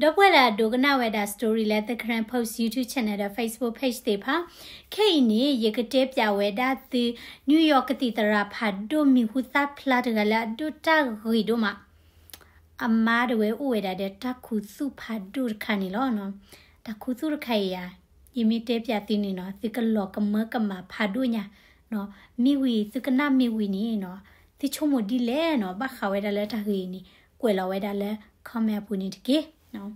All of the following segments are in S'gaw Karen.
ဒီပုၢ်ဝဲၢ်လၢအဒိကနၣ်ဝဲဒၣ် story လၢ The Karen Post YouTube channel ဒီး Facebook page သ့ၣ်တဖၣ်, ခဲအံၤန့ၣ် ယကတဲပၠးဝဲဒၣ်သု New York ကသံၣ်သရၣ်ဖးဒိၣ်မံၤဟူသၣ်ဖျါတဂၤလၢအဒိၣ်တၢ်ဂ့ၤဒိၣ်မး, အမါတဝဲအိၣ်ဝဲဒၣ်ဒီးတၢ်ခူသူၣ်ဖးဒိၣ်တခါန့ၣ်လီၤ. တၢ်ခူသူၣ်တခါအံၤဧါ, ယမ့ၢ်တဲပၠးသုန့ၣ်နီၤ သုကလီၤကမၢကမၣ်ဖးဒိၣ်ညါ, မ့ၢ်ဝံၤ သုကနၣ်မ့ၢ်ဝံၤန့ၣ်နီၤ, သုဆိကမိၣ်ဒ်လဲၣ်နီၤ, ဘၣ်ဃးဝဲဒၣ်လၢတၢ်ဂ့ၢ်အံၤန့ၣ် ကွဲးလီၤဝဲဒၣ်လၢ comment အပူၤန့ၣ်တက့ၢ်.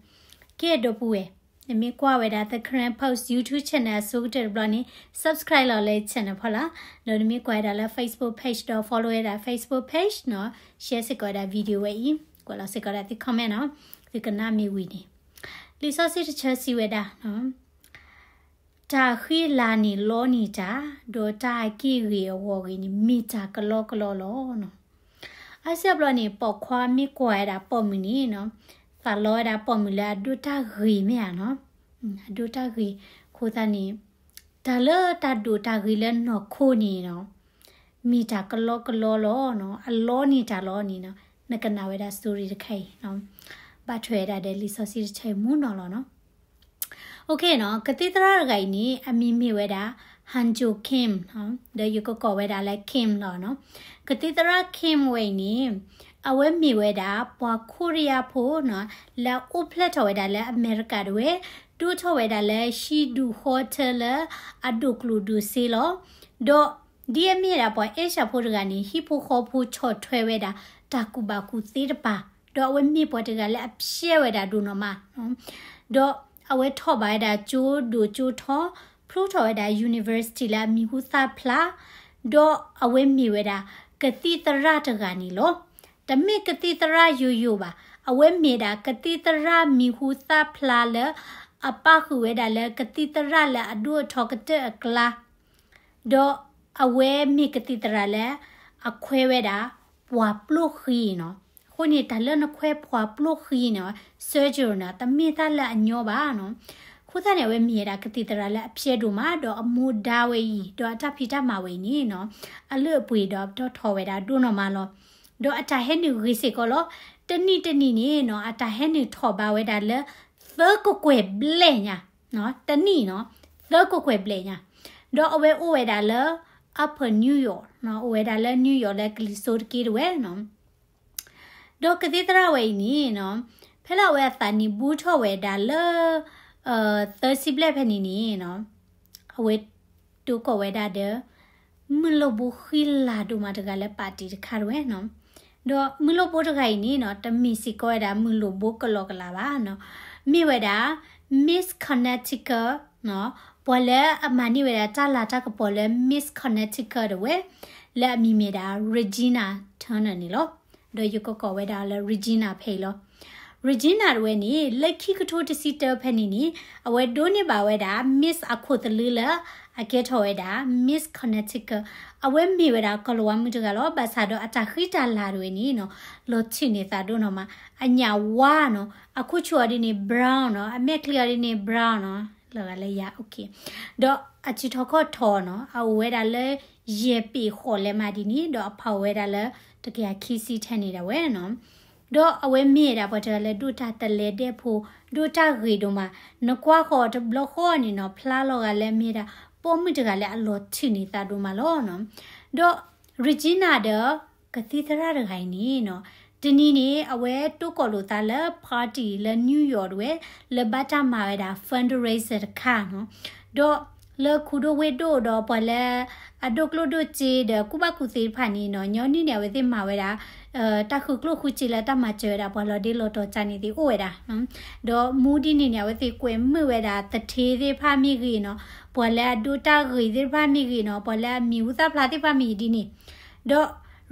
ကဲ ဒီပုၢ်ဝဲၢ်, နမ့ၢ်ကွၢ်ဝဲဒၣ် The Karen Post YouTube channel အဆိကတၢၢ်တဘျီန့ၣ် subscribe လီၤလၢ channel ဖီလာ်, ဒီးနမ့ၢ်ကွၢ်ဝဲဒၣ်လၢ Facebook page ဒီး follow ဝဲဒၣ် Facebook page နီၤ, share စ့ၢ်ကီးဝဲဒၣ် video ဝဲအံၤ, ကွဲးလီၤစ့ၢ်ကီးဝဲဒၣ်သု comment နီၤ, သုကနၣ်မ့ၢ်ဝံၤန့ၣ်, လံာ်စီဆှံတဆၢစံးဝဲဒၣ် တၢ်ဃံလၤန့ၣ်လီန့ၢ်တၢ်, ဒီးတၢ်အက့ၢ်ဂ့ၤအဂီၢ်ဂ့ၤန့ၣ် မ့ၢ်တၢ်ကလီကလီလီၤ. အါစုအါဘျီန့ၣ် ပိာ်ခွါမ့ၢ်ကွၢ်ဝဲဒၣ်ပိာ်မုၣ်န့ၣ်နီၤ, သးလီဝဲဒၣ်ပိာ်မုၣ်လၢအဒိၣ်တၢ်ဂ့ၤမ့ၢ်ဧါနီၤ, အဒိၣ်တၢ်ဂ့ၤ, အဃိသတးန့ၣ် တၢ်လၢတၢ်ဒိၣ်တၢ်ဂ့ၤလၢနီၢ်ခိန့ၣ်နီၤ, မ့ၢ်တၢ်ကလီကလီလီၤ, အလီန့ၢ်တၢ်လီန့ၣ်နီၤ, နကနၣ်ဝဲဒၣ် story တခါအံၤ, ဘၣ်ထွဲဝဲဒၣ်ဒီးလံာ်စီဆှံတဆၢအံၤမူနီၤလီၤနီၤ. ကသံၣ်သရၣ်တဂၤအံၤန့ၣ် အမံၤမ့ၢ်ဝဲဒၣ် Hyun Joo Kim, ဒီးယကကိးဝဲဒၣ်လၢ Kim လီၤနီၤ. ကသံၣ်သရၣ် Kim ဝဲအံၤန့ၣ် အဝဲမ့ၢ်ဝဲဒၣ် ပှၤခိရံယါဖိနီၤ, လၢအအိၣ်ဖျဲၣ်ထီၣ်ဝဲဒၣ်လၢအမဲရကၤတဝဲ, ဒိၣ်ထီၣ်ဝဲဒၣ်လၢဟံၣ်ဒူၣ်ဃီထၢလၢအဒိၣ်ကျိၣ်ဒိၣ်စ့လီၤ. ဒီးဒ်အမ့ၢ်ဒၣ်ပှၤအ့ၡၢၣ်ဖိတဂၤန့ၣ် ဟံၣ်ဖိဃီဖိဆီၣ်ထွဲဝဲဒၣ် တၢ်ကူၣ်ဘၣ်ကူၣ်သ့တပၤ, ဒီးအဝဲမ့ၢ်ပှၤတဂၤလၢအဖျဲၣ်ဝဲဒၣ်ဒိၣ်နီၢ်မး, ဒီးအဝဲထီၣ်ဘၣ်ဝဲဒၣ်ကၠိဒိၣ်ကၠိထီ, ဖျိထီၣ်ဝဲဒၣ် university လၢအမံၤဟူသၣ်ဖျါ, ဒီးအဝဲမ့ၢ်ဝဲဒၣ်ကသံၣ်သရၣ်တဂၤန့ၣ်လီၤ. တမ့ၢ်ကသံၣ်သရၣ်ယိယိဘၣ်, အဝဲမ့ၢ်ဒၣ်ကသံၣ်သရၣ်မံၤဟူသၣ်ဖျါလၢ အပၣ်ဃုာ်ဝဲဒၣ်လၢကသံၣ်သရၣ်လၢအဒိၣ်အထီကတၢၢ်အကျါ ဒီးအဝဲမ့ၢ်ကသံၣ်သရၣ်လၢ အခွဲးဝဲဒၣ်ပှၤပျိၢ်ဃံနီၤ. အဃိန့ၣ် တၢ်လၢနခွဲးပှၤပျိၢ်ဃံန့ၣ် surgery နီၤ တမ့ၢ်တၢ်လၢအညီဘၣ်နီၤ. အဃိသတးန့ၣ် အဝဲမ့ၢ်ဝဲဒၣ်ကသံၣ်သရၣ်လၢအဖျဲးဒိၣ်မး ဒီးအမူဒါဝဲအံၤ ဒီးအတၢ်ဖံးတၢ်မၤဝဲအံၤန့ၣ်နီၤ အလုၢ်အပှ့ၤဒီးပတီၢ်ထီဝဲဒၣ်ဒိၣ်နီၢ်မးလီၤ. ဒီးအတၢ်ဟဲနုာ်ဂ့ၤစ့ၢ်ကီးလီၤ. တနံၣ်တနံၣ်န့ၣ်နီၤ အတၢ်ဟဲနုာ်ထီၣ်ဘၣ်ဝဲဒၣ်လၢ သၢကကွဲၢ်ဘျဲၣ်ညါ, တနံၣ်နီၤ သၢကကွဲၢ်ဘျဲၣ်ညါ. ဒီးအဝဲအိၣ်ဝဲဒၣ်လၢ Upper New York နီၤ, အိၣ်ဝဲဒၣ်လၢ New York လၢကလံၤစိးတက့ၢ်တဝဲနီၤ. ဒီးကသံၣ်သရၣ်ဝဲအံၤန့ၣ်နီၤ ဖဲလၢအဝဲအသးနံၣ်ဘူးထီၣ်ဝဲဒၣ်လၢ သၢဆံဘျဲၣ်ဖဲန့ၣ်န့ၣ်နီၤ အဝဲတိကိးဝဲဒၣ်ဒီး မုၢ်လိၣ်ဘိဃံလၤဒိၣ်မးတဂၤလၢ party တခါတဝဲနီၤ. ဒီးမုၢ်လိၣ်ဘိတဂၤအံၤန့ၣ်နီၤ တမ့ၢ်စ့ၢ်ကီးဝဲဒၣ်မုၢ်လိၣ်ဘိကလီကလီဘၣ်နီၤ. မ့ၢ်ဝဲဒၣ် Miss Connecticut နီၤ, ပှၤလၢအမၤန့ၢ်ဝဲဒၣ်တၢ်လၤတၢ်ကပီၤလၢ Miss Connecticut တဝဲ လၢအမံၤမ့ၢ်ဒၣ် Regina Turner န့ၣ်လီၤ. ဒီးယကကိးဝဲဒၣ်လၢ Regina ဖဲအံၤလီၤ. Regina တဝဲန့ၣ် လၢခံကထိတဆံတၢဖဲန့ၣ်န့ၣ် အဝဲဒိးန့ၢ်ဘၣ်ဝဲဒၣ် Miss အခိၣ်သလုးလၢ အကဲထီၣ်ဝဲဒၣ် Miss Connecticut. အဝဲမ့ၢ်ဝဲဒၣ်ကီၤလၤဝါမုၣ်တဂၤလီၤ. ဘၣ်ဆၣ်ဒီးအတၢ်ဃံတၢ်လၤတဝဲန့ၣ်နီၤ လီၤထုးန့ၢ်သးဒိၣ်နီၢ်မး. အညၣ်ဝါနီၤ, အခိၣ်ဆူၣ်အီၤဒ်န့ၣ် brown နီၤ, အမဲာ်ချံအီၤဒ်န့ၣ် brown နီၤ, လီၤဂာ်လၢယၤ okay. ဒီးအစုထီၣ်ခီၣ်ထီနီၤ အအိၣ်ဝဲဒၣ်လၢ ယဲၢ်ပ့ၤဃိးလဲၤမးဒ်န့ၣ် ဒီးအဖးအိၣ်ဝဲဒၣ်လၢ တကယၤခံဆံထဲန့ၣ်ဒၣ်ဝဲနီၤ. ဒီးအဝဲမ့ၢ်ဝဲဒၣ်ပှၤတဂၤလၢဒိၣ်တၢ်တလဲဒဲဖိ, ဒိၣ်တၢ်ဂ့ၤဒိၣ်မး, နကွၢ်ဃီၤတဘျီဃီန့ၣ်နီၤ ဖျါလီၤဂာ်လၢအမ့ၢ်ဝဲဒၣ် ပိာ်မုၣ်တဂၤလၢအလီၤထုးန့ၢ်သးဒိၣ်မးလီၤနီၤ. ဒီး Regina ဒီး ကသံၣ်သရၣ်တဂၤအံၤန့ၣ်နီၤ တနံၤန့ၣ် အဝဲတိကိးလိာ်သးလၢ party လၢ New York တဝဲ လၢဘၣ်တၢ်မၤဝဲဒၣ် fundraiser တခါနီၤ. ဒီးလၢခူဒိၣ်ဝ့ၢ်ဒိၣ်ဒီးပှၤလၢ အဒိၣ်ကျိၣ်ဒိၣ်စ့ဒီးကူၣ်ဘၣ်ကူၣ်သ့တဖၣ်န့ၣ်နီၤ ညီနုၢ်န့ၣ် အဝဲသ့ၣ်မၤဝဲဒၣ် တၢ်ဃုကျိၣ်ဃုစ့လၢတၢ်မၤစၢၤဝဲဒၣ်ပှၤလီၤဒ့လီၤတီၤကၢ်န့ၣ်သ့ၣ်အိၣ်ဝဲဒၣ်. ဒီးမူဒ်န့ၣ်န့ၣ် အဝဲသ့ၣ်ကွဲးမုာ်ဝဲဒၣ်သထ့သ့ၣ်တဖၣ်မ့ၢ်ဂ့ၤနီၤ, ပှၤလၢအဒိၣ်တၢ်ဂ့ၤသ့ၣ်တဖၣ်မ့ၢ်ဂ့ၤနီၤ, ပှၤလၢအမံၤဟူသၣ်ဖျါသ့ၣ်တဖၣ်မ့ၢ်ဂ့ၤဒ်န့ၣ်. ဒီး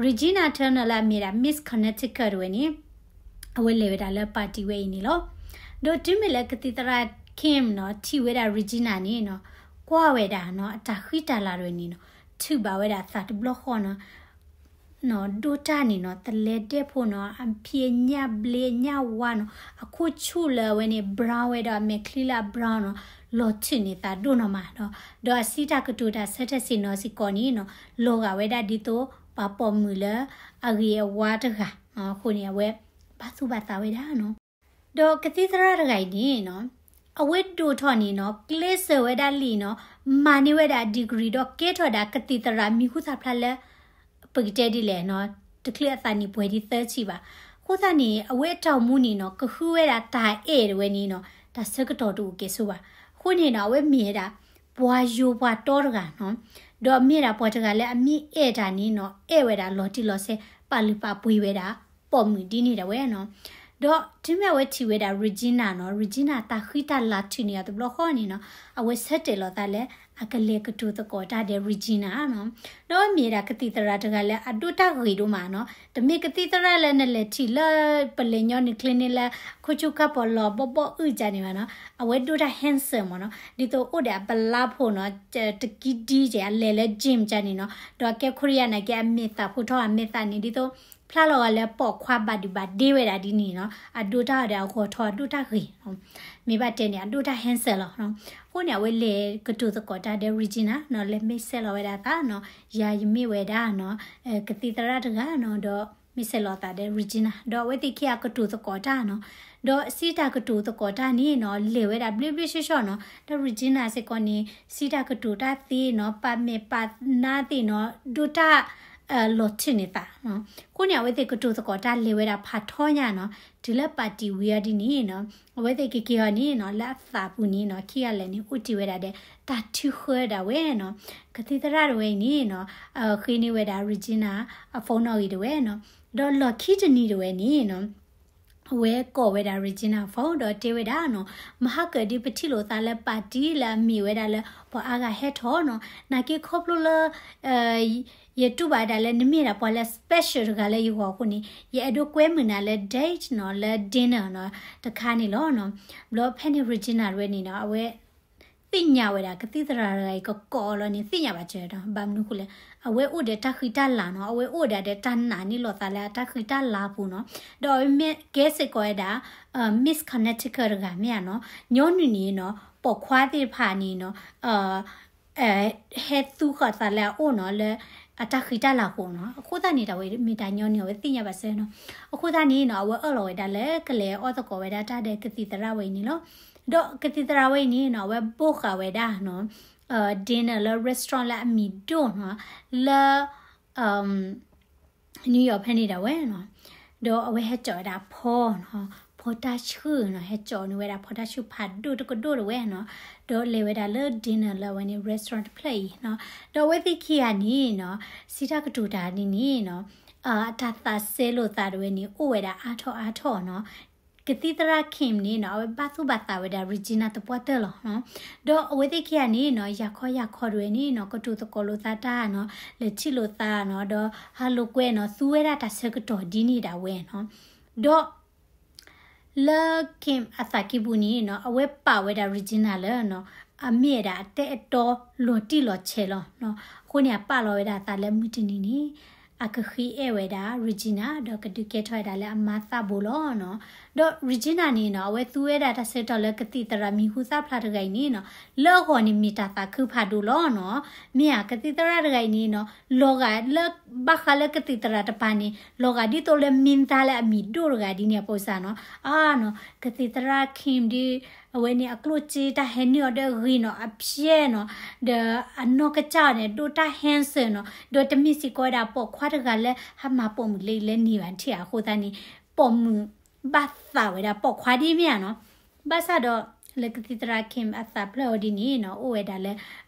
Regina Turner လၢအမ့ၢ်ဒၣ် Miss Connecticut တဝဲန့ၣ် အဝဲလဲၤဝဲဒၣ်လၢ party ဝဲအံၤန့ၣ်လီၤ. ဒီးတုၤမ့ၢ်လၢကသံၣ်သရၣ် Kim နီၤ ထံၣ်ဝဲဒၣ် Regina န့ၣ်နီၤ ကွၢ်ဝဲဒၣ်နီၤ အတၢ်ဃံတၢ်လၤတဝဲန့ၣ်နီၤ ထုးဘၣ်ဝဲဒၣ်သးတဘျီဃီနီၤ ဒိၣ်တၢ်န့ၣ်နီၤ တလဲဒဲဖိနီၤ အဖံးအညၣ်ဘျ့အညၣ်ဝါနီၤ အခိၣ်ဆူၣ်လၢအဝဲန့ၣ် brown ဝဲဒီးအမဲာ်ချံလၢအ brown နီၤ လီၤထုးန့ၢ်သးဒိၣ်နီၢ်မးနီၤ. ဒီးအစံးတၢ်ကတိၤတၢ်ဆၢထၢၣ်ဆ့ၣ်နီၤစ့ၢ်ကီးန့ၣ်နီၤ လီၤဂာ်ဝဲဒၣ်ဒ်သိးပှၤပိာ်မုၣ်လၢအဂ့ၤအဝါတဂၤ အဃိန့ၣ် အဝဲဘၣ်သူၣ်ဘၣ်သးဝဲဒၣ်နီၤ. ဒီးကသံၣ်သရၣ်တဂၤအံၤန့ၣ်နီၤ, အဝဲဒိၣ်ထီၣ်န့ၣ်နီၤ ကျဲးစၢးဝဲဒၣ်လံနီၤ, မၤန့ၢ်ဝဲဒၣ် degree ဒီးကဲထီၣ်ဒၣ်ကသံၣ်သရၣ်မံၤဟူသၣ်ဖျါလၢ ပကတဲဒ်လဲၣ်နီၤ, တချုးအသးနံၣ်ပှဲၤဒံးသၢဆံဘၣ်. အဃိသတးန့ၣ် အဝဲအတၢ်အိၣ်မူန့ၣ်နီၤ ကဃုဝဲဒၣ်တၢ်အဲၣ်တဝဲန့ၣ်နီၤ တၢ်ဆၢကတီၢ်တအိၣ်ကဲဆိဘၣ်. အဃိန့ၣ်နီၤ အဝဲမ့ၢ်ဝဲဒၣ် ပှၤယိၤပှၤတီတဂၤနီၤ, ဒီးမ့ၢ်ဒၣ်ပှၤတဂၤလၢအမ့ၢ်အဲၣ်တၢ်န့ၣ်နီၤ အဲၣ်ဝဲဒၣ်လီၤတံၢ်လီၤဆဲး ပာ်လုၢ်ပာ်ပှ့ၤဝဲဒၣ် ပိာ်မုၣ်ဒ်န့ၣ်ဒၣ်ဝဲနီၤ. ဒီးတုၤမ့ၢ်အဝဲထံၣ်ဝဲဒၣ် Regina နီၤ, Regina တၢ်ဃံတၢ်လၤထုးန့ၢ်အီၤတဘျီဃီန့ၣ်နီၤ အဝဲဆၢတဲာ်လီၤသးလၢ အကလဲၤကတိၤသကိးတၢ်ဒီး Regina နီၤ. ဒီးမ့ၢ်ဒၣ်ကသံၣ်သရၣ်တဂၤလၢအဒိၣ်တၢ်ဂ့ၤဒိၣ်မးနီၤ, တမ့ၢ်ကသံၣ်သရၣ်လၢနလဲၤထံၣ်လၢပလဲၤညီနုၢ်ချ့န့ၣ်လၢ ခိၣ်ဆူၣ်ခၣ်ပီၤလီၤဘီဘီအုၣ်ကန့ၣ်ဘၣ်နီၤ, အဝဲဒိၣ်တၢ် handsome မ့ၢ်နီၤ, ဒ်သိးအိၣ်ဒီးအပလါဖိနီၤ, တကံဒံကဲ အလဲၤလၢ gym ကန့ၣ်နီၤ, ဒီးအကဲခိရံယါန့ၣ်ကဲအမဲာ်သၣ်ဖိထီၣ်အမဲာ်သၣ်န့ၣ် ဒ်သိး ဖျါလီၤဂာ်လၢပိာ်ခွါဘၣ်ဒုးဘၣ်ဒ့ဝဲဒၣ်ဒ်န့ၣ်နီၤ, အဒိၣ်တၢ်ဒီးအဂီၤထီၣ်အဒိၣ်တၢ်ဂ့ၤ, မ့ၢ်ဘၣ်တဲန့ၣ် အဒိၣ်တၢ် handsome လီၤ. အဃိန့ၣ် အဝဲလဲၤကတိၤသကိးတၢ်ဒီး Regina နီၤ, လဲၤမ့ၢ်ဆဲးလီၤဝဲဒၣ်သးနီၤ, ယၤယမ့ၢ်ဝဲဒၣ်နီၤ, ကသံၣ်သရၣ်တဂၤနီၤ, ဒီးမ့ၢ်ဆဲးလီၤသးဒီး Regina ဒီးအဝဲသ့ၣ်ခံဂၤကတိၤသကိးတၢ်နီၤ, ဒီးစံးတၢ်ကတိၤသကိးတၢ်န့ၣ်နီၤ လဲၤဝဲဒၣ်ဘျ့ဘျ့ဆှီဆှီနီၤ, ဒီး Regina စ့ၢ်ကီးန့ၣ် စံးတၢ်ကတိၤတၢ်သ့နီၤ, ပာ်မဲာ်ပာ်နါသ့ၣ်နီၤ, ဒိၣ်တၢ် လီၤထုးန့ၢ်သးနီၤ. အဃိန့ၣ် အဝဲသ့ၣ်ကတိၤသကိးတၢ်လဲၤဝဲဒၣ်ဖးထီညါနီၤ, တုၤလၢပာ်တံၢ်ဝံၤအီၤဒ်န့ၣ်နီၤ, အဝဲသ့ၣ်ကက့ၤအီၤန့ၣ်နီၤ, လၢအသးပူၤန့ၣ်နီၤ, ခံဂၤလၢာ်န့ၣ် အိၣ်တ့ၢ်ဝဲဒၣ်ဒီး တၢ်ထုဃၢဒၣ်ဝဲနီၤ. ကသံၣ်သရၣ်တဝဲအံၤန့ၣ်နီၤ, ဃ့န့ၢ်ဝဲဒၣ် Regina အ phone နီၣ်ဂံၢ်တဝဲနီၤ, ဒီးလီၢ်ခံတနံၤတဝဲန့ၣ်နီၤ အဝဲကိးဝဲဒၣ် Regina phone ဒီးတဲဝဲဒၣ်နီၤ, မဟါကၢၣ်ဒ်ပထံၣ်လိာ်သးလၢပာ်တံၢ်လၢအမ့ၢ်ဝဲဒၣ်လၢ ပှၤအါဂၤဟဲထီၣ်နီၤ, နာ်က့ခီဖျိလၢ ယတူၢ်ဘၣ်ဒၣ်လၢနမ့ၢ်ဒၣ်ပှၤလၢ special တဂၤလၢယဂီၢ်အဃိန့ၣ် ယအဲၣ်ဒိးကွဲမုာ်နၤလၢ date နီၤ, လၢ dinner နီၤ, တခါန့ၣ်လီၤနီၤ. ဘျီဖဲန့ၣ် Regina တဝဲန့ၣ်နီၤ, အဝဲ သ့ၣ်ညါဝဲဒၣ် ကသံၣ်သရၣ်တဂၤအံၤကကိးအီၤလီၤန့ၣ် သ့ၣ်ညါဘၣ်စၢၤဒီး ဘၣ်မနုၤအဃိလဲၣ်, အဝဲအိၣ်ဒီးတၢ်ဃံတၢ်လၤနီၤ, အဝဲအိၣ်ဒၣ်ဒီးတၢ်နာ်န့ၢ်လိာ်သးလၢအတၢ်ဃံတၢ်လၤအပူၤနီၤ. ဒီးအဝဲမ့ၢ်ကဲစ့ၢ်ကီးဝဲဒၣ် Miss Connecticut တဂၤမ့ၢ်ဧါနီၤ, ညီနုၢ်န့ၣ်နီၤ, ပိာ်ခွါသ့ၣ်တဖၣ်န့ၣ်နီၤ ဟဲသူဃီၤသးလၢအအိၣ်နီၤ, လၢအတၢ်ဃံတၢ်လၤအဃိနီၤ. အဃိသတးန့ၣ် တၢ်ဝဲမ့ၢ်တၢ်ညီနုၢ် အဝဲသ့ၣ်ညါဘၣ်စၢၤနီၤ. အဃိသတးန့ၣ်နီၤ အဝဲအၢၣ်လီၤဝဲဒၣ်လၢကလဲၤအီၣ်သကိးဝဲဒၣ်တၢ်ဒီးကသံၣ်သရၣ်ဝဲအံၤန့ၣ်လီၤ. ဒီးကသံၣ်သရၣ်ဝဲအံၤန့ၣ်နီၤ အဝဲ book ဃာ်ဝဲဒၣ်နီၤ dinner လၢ restaurant လၢအမံၤဒိၣ်နီၤ, လၢ New York ဖဲန့ၣ်ဒၣ်ဝဲနီၤ. ဒီးအဝဲဟဲကၠီာ်ဝဲဒၣ်ဖီနီၤ, ဖီတၢ်ဆှုၣ်နီၤ, ဟဲကၠီာ်န့ၢ်ဝဲဒၣ်ဖီတၢ်ဆှုၣ်ဖးဒိၣ်တကဒိၣ်တဝဲနီၤ. ဒီးလဲၤဝဲဒၣ်လၢ dinner လၢအဝဲန့ၣ် restaurant တဖျၢၣ်အံၤနီၤ. ဒီးအဝဲသ့ၣ်ခံဂၤန့ၣ်နီၤ စံးတၢ်ကတိၤတၢ်ဒ်န့ၣ်နီၤ, အတၢ်သးစဲလိာ်သးတဝဲန့ၣ် အိၣ်ဝဲဒၣ်အါထီၣ်အါထီၣ်နီၤ. ကသံၣ်သရၣ် Kim န့ၣ်နီၤ အဝဲဘၣ်သူၣ်ဘၣ်သးဝဲဒၣ် Regina သပှၢ်တၢၢ်လီၤနီၤ. ဒီးအဝဲသ့ၣ်ခံဂၤန့ၣ်နီၤ ယၤခီယၤခီတဝဲန့ၣ်နီၤ ကတိၤသကိးလိာ်သးတၢ်နီၤ, လဲၤထံၣ်လိာ်သးနီၤ, ဒီးဟးလိာ်ကွဲနီၤ, သူဝဲဒၣ်တၢ်ဆၢကတီၢ်ဒ်န့ၣ်ဒၣ်ဝဲနီၤ. ဒီး လၢ Kim အသးကံၢ်ပူၤန့ၣ်နီၤ အဝဲပာ်ဝဲဒၣ် Regina လၢနီၤ အမ့ၢ်ဝဲဒၣ်အတၢ်အဲၣ်တီလီၤတံၢ်လီၤဆဲးလီၤနီၤ. အဃိန့ၣ် အပာ်လီၤဝဲဒၣ်အသးလၢမုၢ်တနံၤန့ၣ် အကဃ့အဲၣ်ဝဲဒၣ် Regina ဒီးကဒုးကဲထီၣ်ဝဲဒၣ်လၢအမါသးဘိလီၤနီၤ. ဒီး Regina န့ၣ်နီၤ အဝဲသူဝဲဒၣ်တၢ်ဆၢကတီၢ်လၢကသံၣ်သရၣ်မံၤဟူသၣ်ဖျါတဂၤအံၤန့ၣ်နီၤ လၢအဂီၢ်န့ၣ်မ့ၢ်တၢ်သးခုဖးဒိၣ်လီၤနီၤ. မ့ၢ်ဧါ ကသံၣ်သရၣ်တဂၤအံၤန့ၣ်နီၤ လီၤဂာ်လၢ ဘၣ်ဃးလၢကသံၣ်သရၣ်တပၤန့ၣ် လီၤဂာ်ဒ်သိးလၢမင်းသားလၢအမံၤဒိၣ်တဂၤဒ်န့ၣ်အပူၤစ့ၢ်နီၤ. အါနီၤ ကသံၣ်သရၣ် Kim ဒီး အဝဲန့ၣ် အကျိၣ်စ့တၢ်ဟဲနုာ်အီၤဒီးဂ့ၤနီၤ အဖျဲၣ်နီၤ, ဒီးအနီၢ်ကစၢ်အီၤန့ၣ် ဒိၣ်တၢ် handsome နီၤ, ဒီးတမ့ၢ်စ့ၢ်ကီးဝဲဒၣ်ပိာ်ခွါတဂၤလၢဟးမၤပိာ်မုၣ်လၢအံၤလၢန့ၣ်ဘၣ်ထံၣ်ဧါ. အဃိသတးန့ၣ် ပိာ်မုၣ်ဘၣ်သးဝဲဒၣ်ပိာ်ခွါဒ်မ့ၢ်ဧါနီၤ. ဘၣ်ဆၣ်ဒီး လၢကသံၣ်သရၣ် Kim အသးဖျၢၣ်အီၤဒ်န့ၣ်နီၤ အိၣ်ဝဲဒၣ်လၢ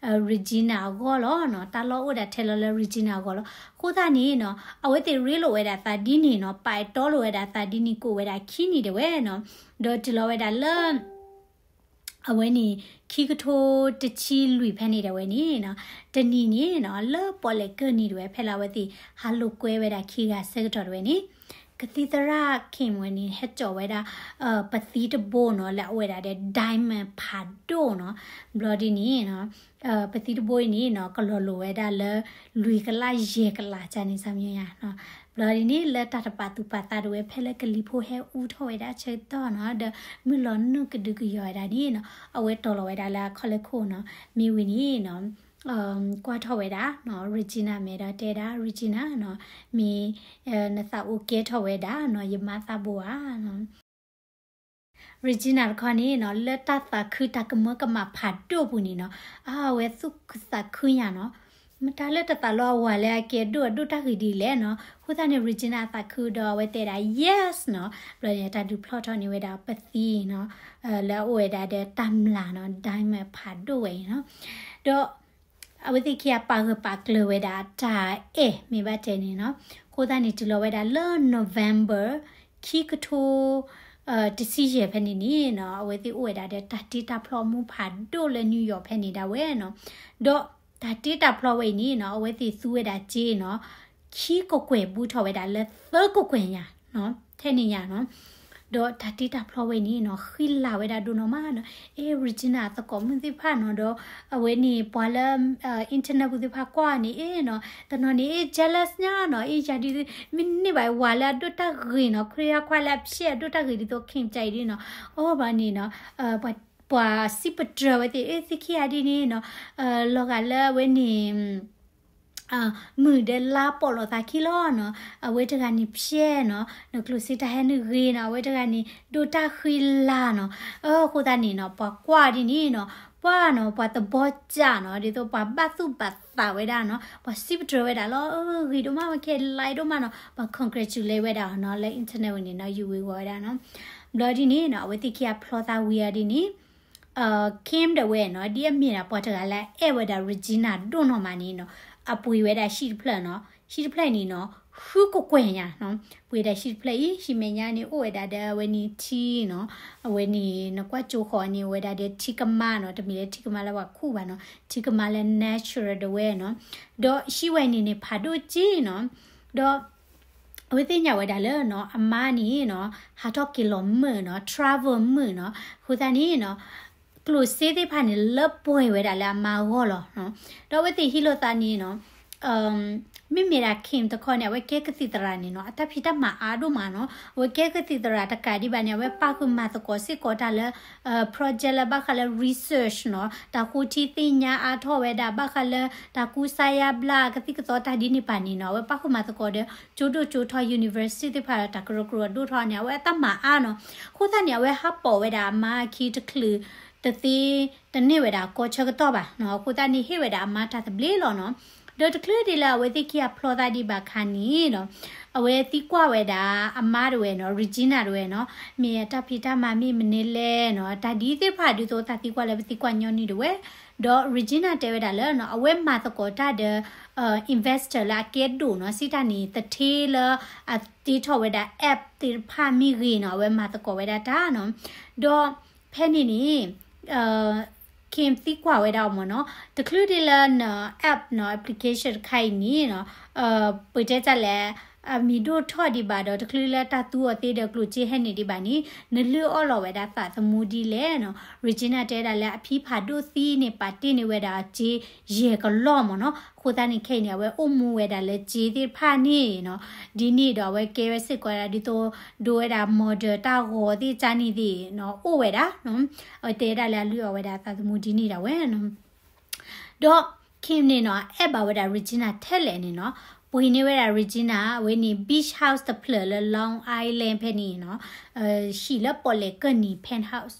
Regina အဂီၢ်လီၤနီၤ. တၢ်လီၢ်အိၣ်ဒၣ်ထဲလီၤလၢ Regina အဂီၢ်လီၤ. အဃိသတးန့ၣ်နီၤ အဝဲသ့ၣ်ရ့လိာ်ဝဲဒၣ်သးဒ်န့ၣ်နီၤ, ပာ်တီလိာ်ဝဲဒၣ်သးဒ်န့ၣ် ကိးဝဲဒၣ်ခံနံၣ်ဒၣ်ဝဲနီၤ. ဒီးတုၤလီၤဝဲဒၣ်လၢ အဝဲန့ၣ် ခံကထိတဆံလွံၢ်ဖဲန့ၣ်ဒၣ်ဝဲန့ၣ်နီၤ, တနံၤန့ၣ်နီၤ လၢပီၣ်လဲၣ်ကၢၢ်နံၤဒၣ်ဝဲ ဖဲလၢအဝဲသ့ၣ်ဟးလိာ်ကွဲဝဲဒၣ်ခံဂၤဆၢကတီၢ်ဒၣ်ဝဲန့ၣ် ကသံၣ်သရၣ် Kim ဝဲန့ၣ် ဟဲကၠီာ်ဝဲဒၣ် ပသံတဘိနီၤ လၢအအိၣ်ဝဲဒၣ်ဒီး diamond ဖးဒိၣ်နီၤ. ဘျီဒ်န့ၣ်နီၤ ပသံတဘိအံၤန့ၣ်နီၤ ကလီၤလိာ်ဝဲဒၣ်လၢ လွံၢ်ကလးယဲၢ်ကလး ကန့ၣ်ဆၢမံၤယါနီၤ. ဘျီဒ်န့ၣ် လၢတၢ်တပာ်သူၣ်ပာ်သးဒၣ်ဝဲ ဖဲလၢကလံၤဖိဟဲအူထီၣ်ဝဲဒၣ်ဆၢကတီၢ်နီၤ ဒီးမုၢ်လီၤနုာ်ကဒုကယီၤဝဲဒၣ်န့ၣ်နီၤ အဝဲတီၤလီၤဝဲဒၣ်လၢအခီၣ်လၢခိၣ်နီၤ. မ့ၢ်ဝံၤန့ၣ်နီၤ ကွၢ်ထီၣ်ဝဲဒၣ်နီၤ Regina မဲာ်ဒီးတဲဒၣ် Regina နီၤ မ့ၢ် နသးအိၣ်ကဲထီၣ်ဝဲဒၣ်နီၤ ယမါသးဘိဧါနီၤ. Regina တခီန့ၣ်နီၤ လၢတၢ်သးခုတၢ်ကမၢကမၣ်ဖးဒိၣ်ပူၤန့ၣ်နီၤ အဝဲသူၣ်ခုသးခုညါနီၤ မတၤလၢတသးလီအဝၤလၢအကဲဒိၣ်အဒိၣ်တၢ်ဂ့ၤဒ်လဲၣ်နီၤ အဃိသတးန့ၣ် Regina အသးခုဒီးအဝဲတဲဒၣ် yes နီၤ ဘျီန့ၣ် တၢ်ဒုးဖျီၣ်ထီၣ်န့ၢ်ဝဲဒၣ်ပသံနီၤ လၢအအိၣ်ဝဲဒၣ်ဒီးတၢ်မျၢ်နီၤ diamond ဖးဒိၣ်ဝဲအံၤနီၤ ဒီး အဝဲသ့ၣ်ခံဂၤပာ်ဂၢၢ်ပာ်ကျၢၤဝဲဒၣ်တၢ်အဲၣ်မ့ၢ်ဘၣ်တဲန့ၣ်နီၤ အဃိသတးန့ၣ် တုၤလီၤဝဲဒၣ်လၢ November ခံကထိ တဆံယဲၢ်ဖဲန့ၣ်န့ၣ်နီၤ အဝဲသ့ၣ်အိၣ်ဝဲဒၣ်ဒီးတၢ်တ့တၢ်ဖျီမူဖးဒိၣ်လၢ New York ဖဲန့ၣ်ဒၣ်ဝဲနီၤ ဒီးတၢ်တ့တၢ်ဖျီဝဲအံၤန့ၣ်နီၤ အဝဲသ့ၣ်သူဝဲဒၣ်စ့နီၤ ခံကကွဲၢ်ဘူးထီၣ်ဝဲဒၣ်လၢသၢကကွဲၢ်ညါနီၤ ထဲန့ၣ်ညါနီၤ ဒီးတၢ်တ့တၢ်ဖျီဝဲန့ၣ်နီၤ ဃံလၤဝဲဒၣ်ဒိၣ်နီၢ်မးနီၤ အဲ Regina အသကိးမုၣ်သ့ၣ်တဖၣ်နီၤ ဒီးအဝဲန့ၣ် ပှၤလၢ internet ပူၤသ့ၣ်တဖၣ်ကွၢ်န့ၣ် အဲနီၤ တနီၤန့ၣ် အဲ jealous ညါနီၤ အဲ ယၤဒ် မ့ၢ်န့ၢ်ဘၣ်ဝၤလၢအဒိၣ်တၢ်ဂ့ၤနီၤ ခရံာ်ခွါလၢအဖျဲၣ်အဒိၣ်တၢ်ဂ့ၤဒ်သိး Kim ကၠအံၤဒ်နီၤ အိၣ်ဘၣ်န့ၣ်နီၤ ပှၤစံးပတြၢၤဝဲသ့ၣ် အဲ သ့ၣ်ခံဂၤဒ်န့ၣ်နီၤ လီၤဂာ်လၢအဝဲန့ၣ် မုၢ်ဒီးလါပိာ်လိာ်သးခံလီၤနီၤ အဝဲတဂၤန့ၣ်ဖျဲၣ်နီၤ နကျိၣ်စ့တၢ်ဟဲနုာ်ဂ့ၤနီၤ အဝဲတဂၤန့ၣ် ဒိၣ်တၢ်ဃံလၤနီၤ အဃိသတးန့ၣ်နီၤ ပှၤကွၢ်ဒ်န့ၣ်နီၤ ပှၤနီၤ ပှၤသဘီစၢ်နီၤ ဒ်သိးပှၤဘၣ်သူၣ်ဘၣ်သးဝဲဒၣ်နီၤ ပှၤစံးပတြၢၤဝဲဒၣ်လီၤ ဂ့ၤဒိၣ်မး ဝဲခဲလၢာ်ဒိၣ်မးနီၤ ပှၤ congratulate ဝဲဒၣ်နီၤ လၢ internet ဝဲန့ၣ်နီၤ ယူၤဝ့ၤဝီၤဝဲဒၣ်နီၤ ဘျီဒ်န့ၣ်နီၤ အဝဲသ့ၣ်ခံဂၤဖျီသးဝံၤအီၤဒ်န့ၣ် Kim ဒၣ်ဝဲနီၤ ဒ်အမ့ၢ်ဒၣ်ပှၤတဂၤလၢအအဲၣ်ဝဲဒၣ် Regina ဒိၣ်နီၢ်မးန့ၣ်နီၤ အပှ့ၤဝဲဒၣ်ဟံၣ်တဖျၢၣ်နီၤ ဟံၣ်တဖျၢၣ်န့ၣ်နီၤ ဃုကကွဲၢ်ညါနီၤ ပှ့ၤဒၣ်ဟံၣ်တဖျၢၣ်အံၤ ဟံၣ်မဲာ်ညါန့ၣ် အိၣ်ဝဲဒၣ်ဒီးအဝဲန့ၣ်ထံနီၤ အဝဲန့ၣ် နကွၢ်ကၠိဃီန့ၣ် အိၣ်ဝဲဒၣ်ဒီးထံကမါနီၤ တမ့ၢ်လၢထံကမါလၢပှၤခူၣ်ဘၣ်နီၤ ထံကမါလၢ natural ဒၣ်ဝဲနီၤ ဒီးဟံၣ်ဝဲန့ၣ်န့ၣ် ဖးဒိၣ်က့နီၤ ဒီး အဝဲသ့ၣ်ညါဝဲဒၣ်လၢနီၤ အမါန့ၣ်နီၤ ဟးထီၣ်က့ၤလီၤမုာ်နီၤ travel မုာ်နီၤ အဃိသတးန့ၣ်နီၤ ကျိၣ်စ့သ့ၣ်တဖၣ်န့ၣ် လၢပှဲၤဝဲဒၣ်လၢအမါအဂီၢ်လီၤနီၤ ဒီးအဝဲသ့ၣ်ဟံးလိာ်သးန့ၣ်နီၤ မ့မ့ၢ်ဒၣ် Kim တခီန့ၣ် အဝဲကဲကသံၣ်သရၣ်န့ၣ်နီၤ အတၢ်ဖံးတၢ်မၤအါဒိၣ်မးနီၤ အဝဲကဲကသံၣ်သရၣ်တကးဒံးဘၣ်န့ၣ် အဝဲပာ်ဃုာ်မၤသကိးစ့ၢ်ကီးတၢ်လၢ project လၢဘၣ်ဃးလၢ research နီၤ တၢ်ဃိထံသ့ၣ်ညါအါထီၣ်ဝဲဒၣ် ဘၣ်ဃးလၢတၢ်ကူစါယါဘျါ ကသံၣ်ကသီတၢ်ဒ်န့ၣ်ပၢ်န့ၣ်နီၤ အဝဲပာ်ဃုာ်မၤသကိးဒီး ကၠိဒိၣ်ကၠိထီ university သ့ၣ်တဖၣ်ဒီး တၢ်ကရၢကရိအဒိၣ်ထီၣ်န့ၣ် အဝဲအတၢ်မၤအါနီၤ အဃိသတးန့ၣ် အဝဲဟးပိာ်ဝဲဒၣ်အမါအခံတချုးတသ့ တန့ၢ်ဝဲဒၣ်ကီၢ်ဆၢကတီၢ်ဘၣ်နီၤ အဃိသတးန့ၣ် ဟ့ၣ်ဝဲဒၣ်အမါတၢ်သဘျ့လီၤနီၤ ဒီးတချုးဒ်လၢအဝဲသ့ၣ်ခံဂၤဖျီသးဒံးဘၣ်ခါန့ၣ်နီၤ အဝဲသံကွၢ်ဝဲဒၣ်အမါဒၣ်ဝဲနီၤ Regina ဒၣ်ဝဲနီၤ မ့ၢ်အတၢ်ဖံးတၢ်မၤမ့ၢ်မနုၤလဲၣ်နီၤ တၢ်ဒ်သ့ၣ်တဖၣ်ဒ်သိးတၢ်သံကွၢ်လၢပသံကွၢ်ညီနုၢ်ဒၣ်ဝဲ ဒီး Regina တဲဝဲဒၣ်လၢနီၤ အဝဲမၤသကိးတၢ်ဒီး investor လၢအကဲဒိၣ်နီၤ စံးတၢ်န့ၣ် သထ့လၢအတ့ထီၣ်ဝဲဒၣ် app သ့ၣ်တဖၣ်မ့ၢ်ဂ့ၤနီၤ အဝဲမၤသကိးဝဲဒၣ်တၢ်နီၤ ဒီးဖဲန့ၣ်န့ၣ် Kim သံကွၢ်ဝဲဒၣ်အီၤမ့ၢ်နီၤ တချုးဒ်လၢန app နီၤ application တခါအံၤန့ၣ်နီၤ ပတဲတၢ်လဲၣ် အမံၤဒိၣ်ထီၣ်ဒံးဘၣ်ဒီး တချုးလၢတၢ်သူအီၤသ့ဒီးကျိၣ်စ့ဟဲန့ၢ်ဒံးဘၣ်န့ၣ် နလုၢ်အီၣ်လီၤဝဲဒၣ်သးသမူဒ်လဲၣ်နီၤ Regina တဲဒၣ်လၢအဖံဖးဒိၣ်သံန့ၣ် ပာ်တ့ၢ်န့ၢ်ဝဲဒၣ်စ့ယဲၢ်ကလီၢ်မ့ၢ်နီၤ အဃိသတးန့ၣ် ခဲအံၤန့ၣ် အဝဲအိၣ်မူဝဲဒၣ်လၢစ့သ့ၣ်တဖၣ်န့ၣ်နီၤ ဒ်န့ၣ်ဒီးအဝဲကဲဝဲစ့ၢ်ကီးဒ်သိး ဒိဝဲဒၣ် model တၢ်ဂီၤသ့ၣ်တဖၣ်န့ၣ်သ့ၣ်နီၤ အိၣ်ဝဲဒၣ်နီၤ အဝဲတဲဒၣ်လၢအလုၢ်အီၣ်ဝဲဒၣ်သးသမူဒ်န့ၣ်ဒၣ်ဝဲနီၤ ဒီး Kim န့ၣ်နီၤ အဲၣ်ဘၣ်ဝဲဒၣ် Regina ထဲလဲၣ်န့ၣ်နီၤ ပှ့ၤန့ၢ်ဝဲဒၣ် Regina အဝဲန့ၣ် beach house တဖျၢၣ်လၢ Long Island ဖဲန့ၣ်နီၤ ဟံၣ်လၢပီၣ်လဲၣ်ကၢၢ်နံၤ penthouse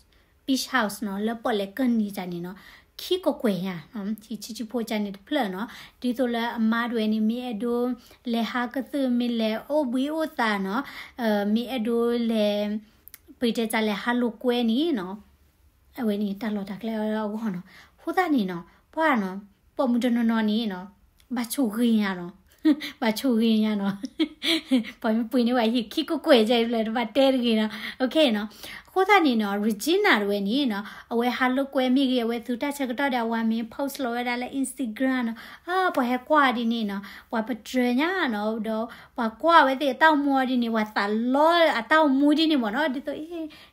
beach house နီၤ လၢပီၣ်လဲၣ်ကၢၢ်နံၤတၢ်န့ၣ်နီၤ ခံကကွဲၢ်ညါ ဟံၣ်ဆံးဆံးဖိတၢ်န့ၣ်တဖျၢၣ်နီၤ ဒ်သိးလၢအမါဒၣ်ဝဲန့ၣ် မ့ၢ်အဲၣ်ဒိးလဲၤဟးကသုၣ် မ့ၢ်လဲၤအိၣ်ဘှံးအိၣ်သါနီၤ မ့ၢ်အဲၣ်ဒိးလဲၤ ပတဲတၢ်လဲၤဟးလိာ်ကွဲန့ၣ်နီၤ အဝဲန့ၣ်တၢ်လီၢ်တၢ်ကျဲအဂီၢ်နီၤ အဃိသတးန့ၣ်နီၤ ပှၤနီၤ ပိာ်မုၣ်တနီၤနီၤန့ၣ်နီၤ ဘၣ်ဆိၣ်ဂ့ၤညါနီၤ ဘၣ်ဆိၣ်ဂ့ၤညါနီၤ ပှၤမ့ၢ်ပှ့ၤန့ၢ်ဝဲဟံၣ်ခံကကွဲၢ်ကဲအံၤ တဘၣ်တဲတဂ့ၤနီၤ အဃိသတးန့ၣ်နီၤ Regina တဝဲန့ၣ်နီၤ အဝဲဟးလိာ်ကွဲမ့ၢ်ဂ့ၤ အဝဲသူတၢ်ဆၢကတီၢ်ဒီးအဝၤမ့ၢ် post လီၤဝဲဒၣ်လၢ Instagram နီၤ ပှၤဟဲကွၢ်ဒ်န့ၣ်နီၤ ပှၤပတြၢၤညါနီၤ ဒီးပှၤကွၢ်ဝဲသ့ၣ်အတၢ်အိၣ်မူအီၤဒ်န့ၣ် ပှၤသးလီအတၢ်အိၣ်မူဒ်န့ၣ်မ့ၢ်နီၤ ဒ်သိး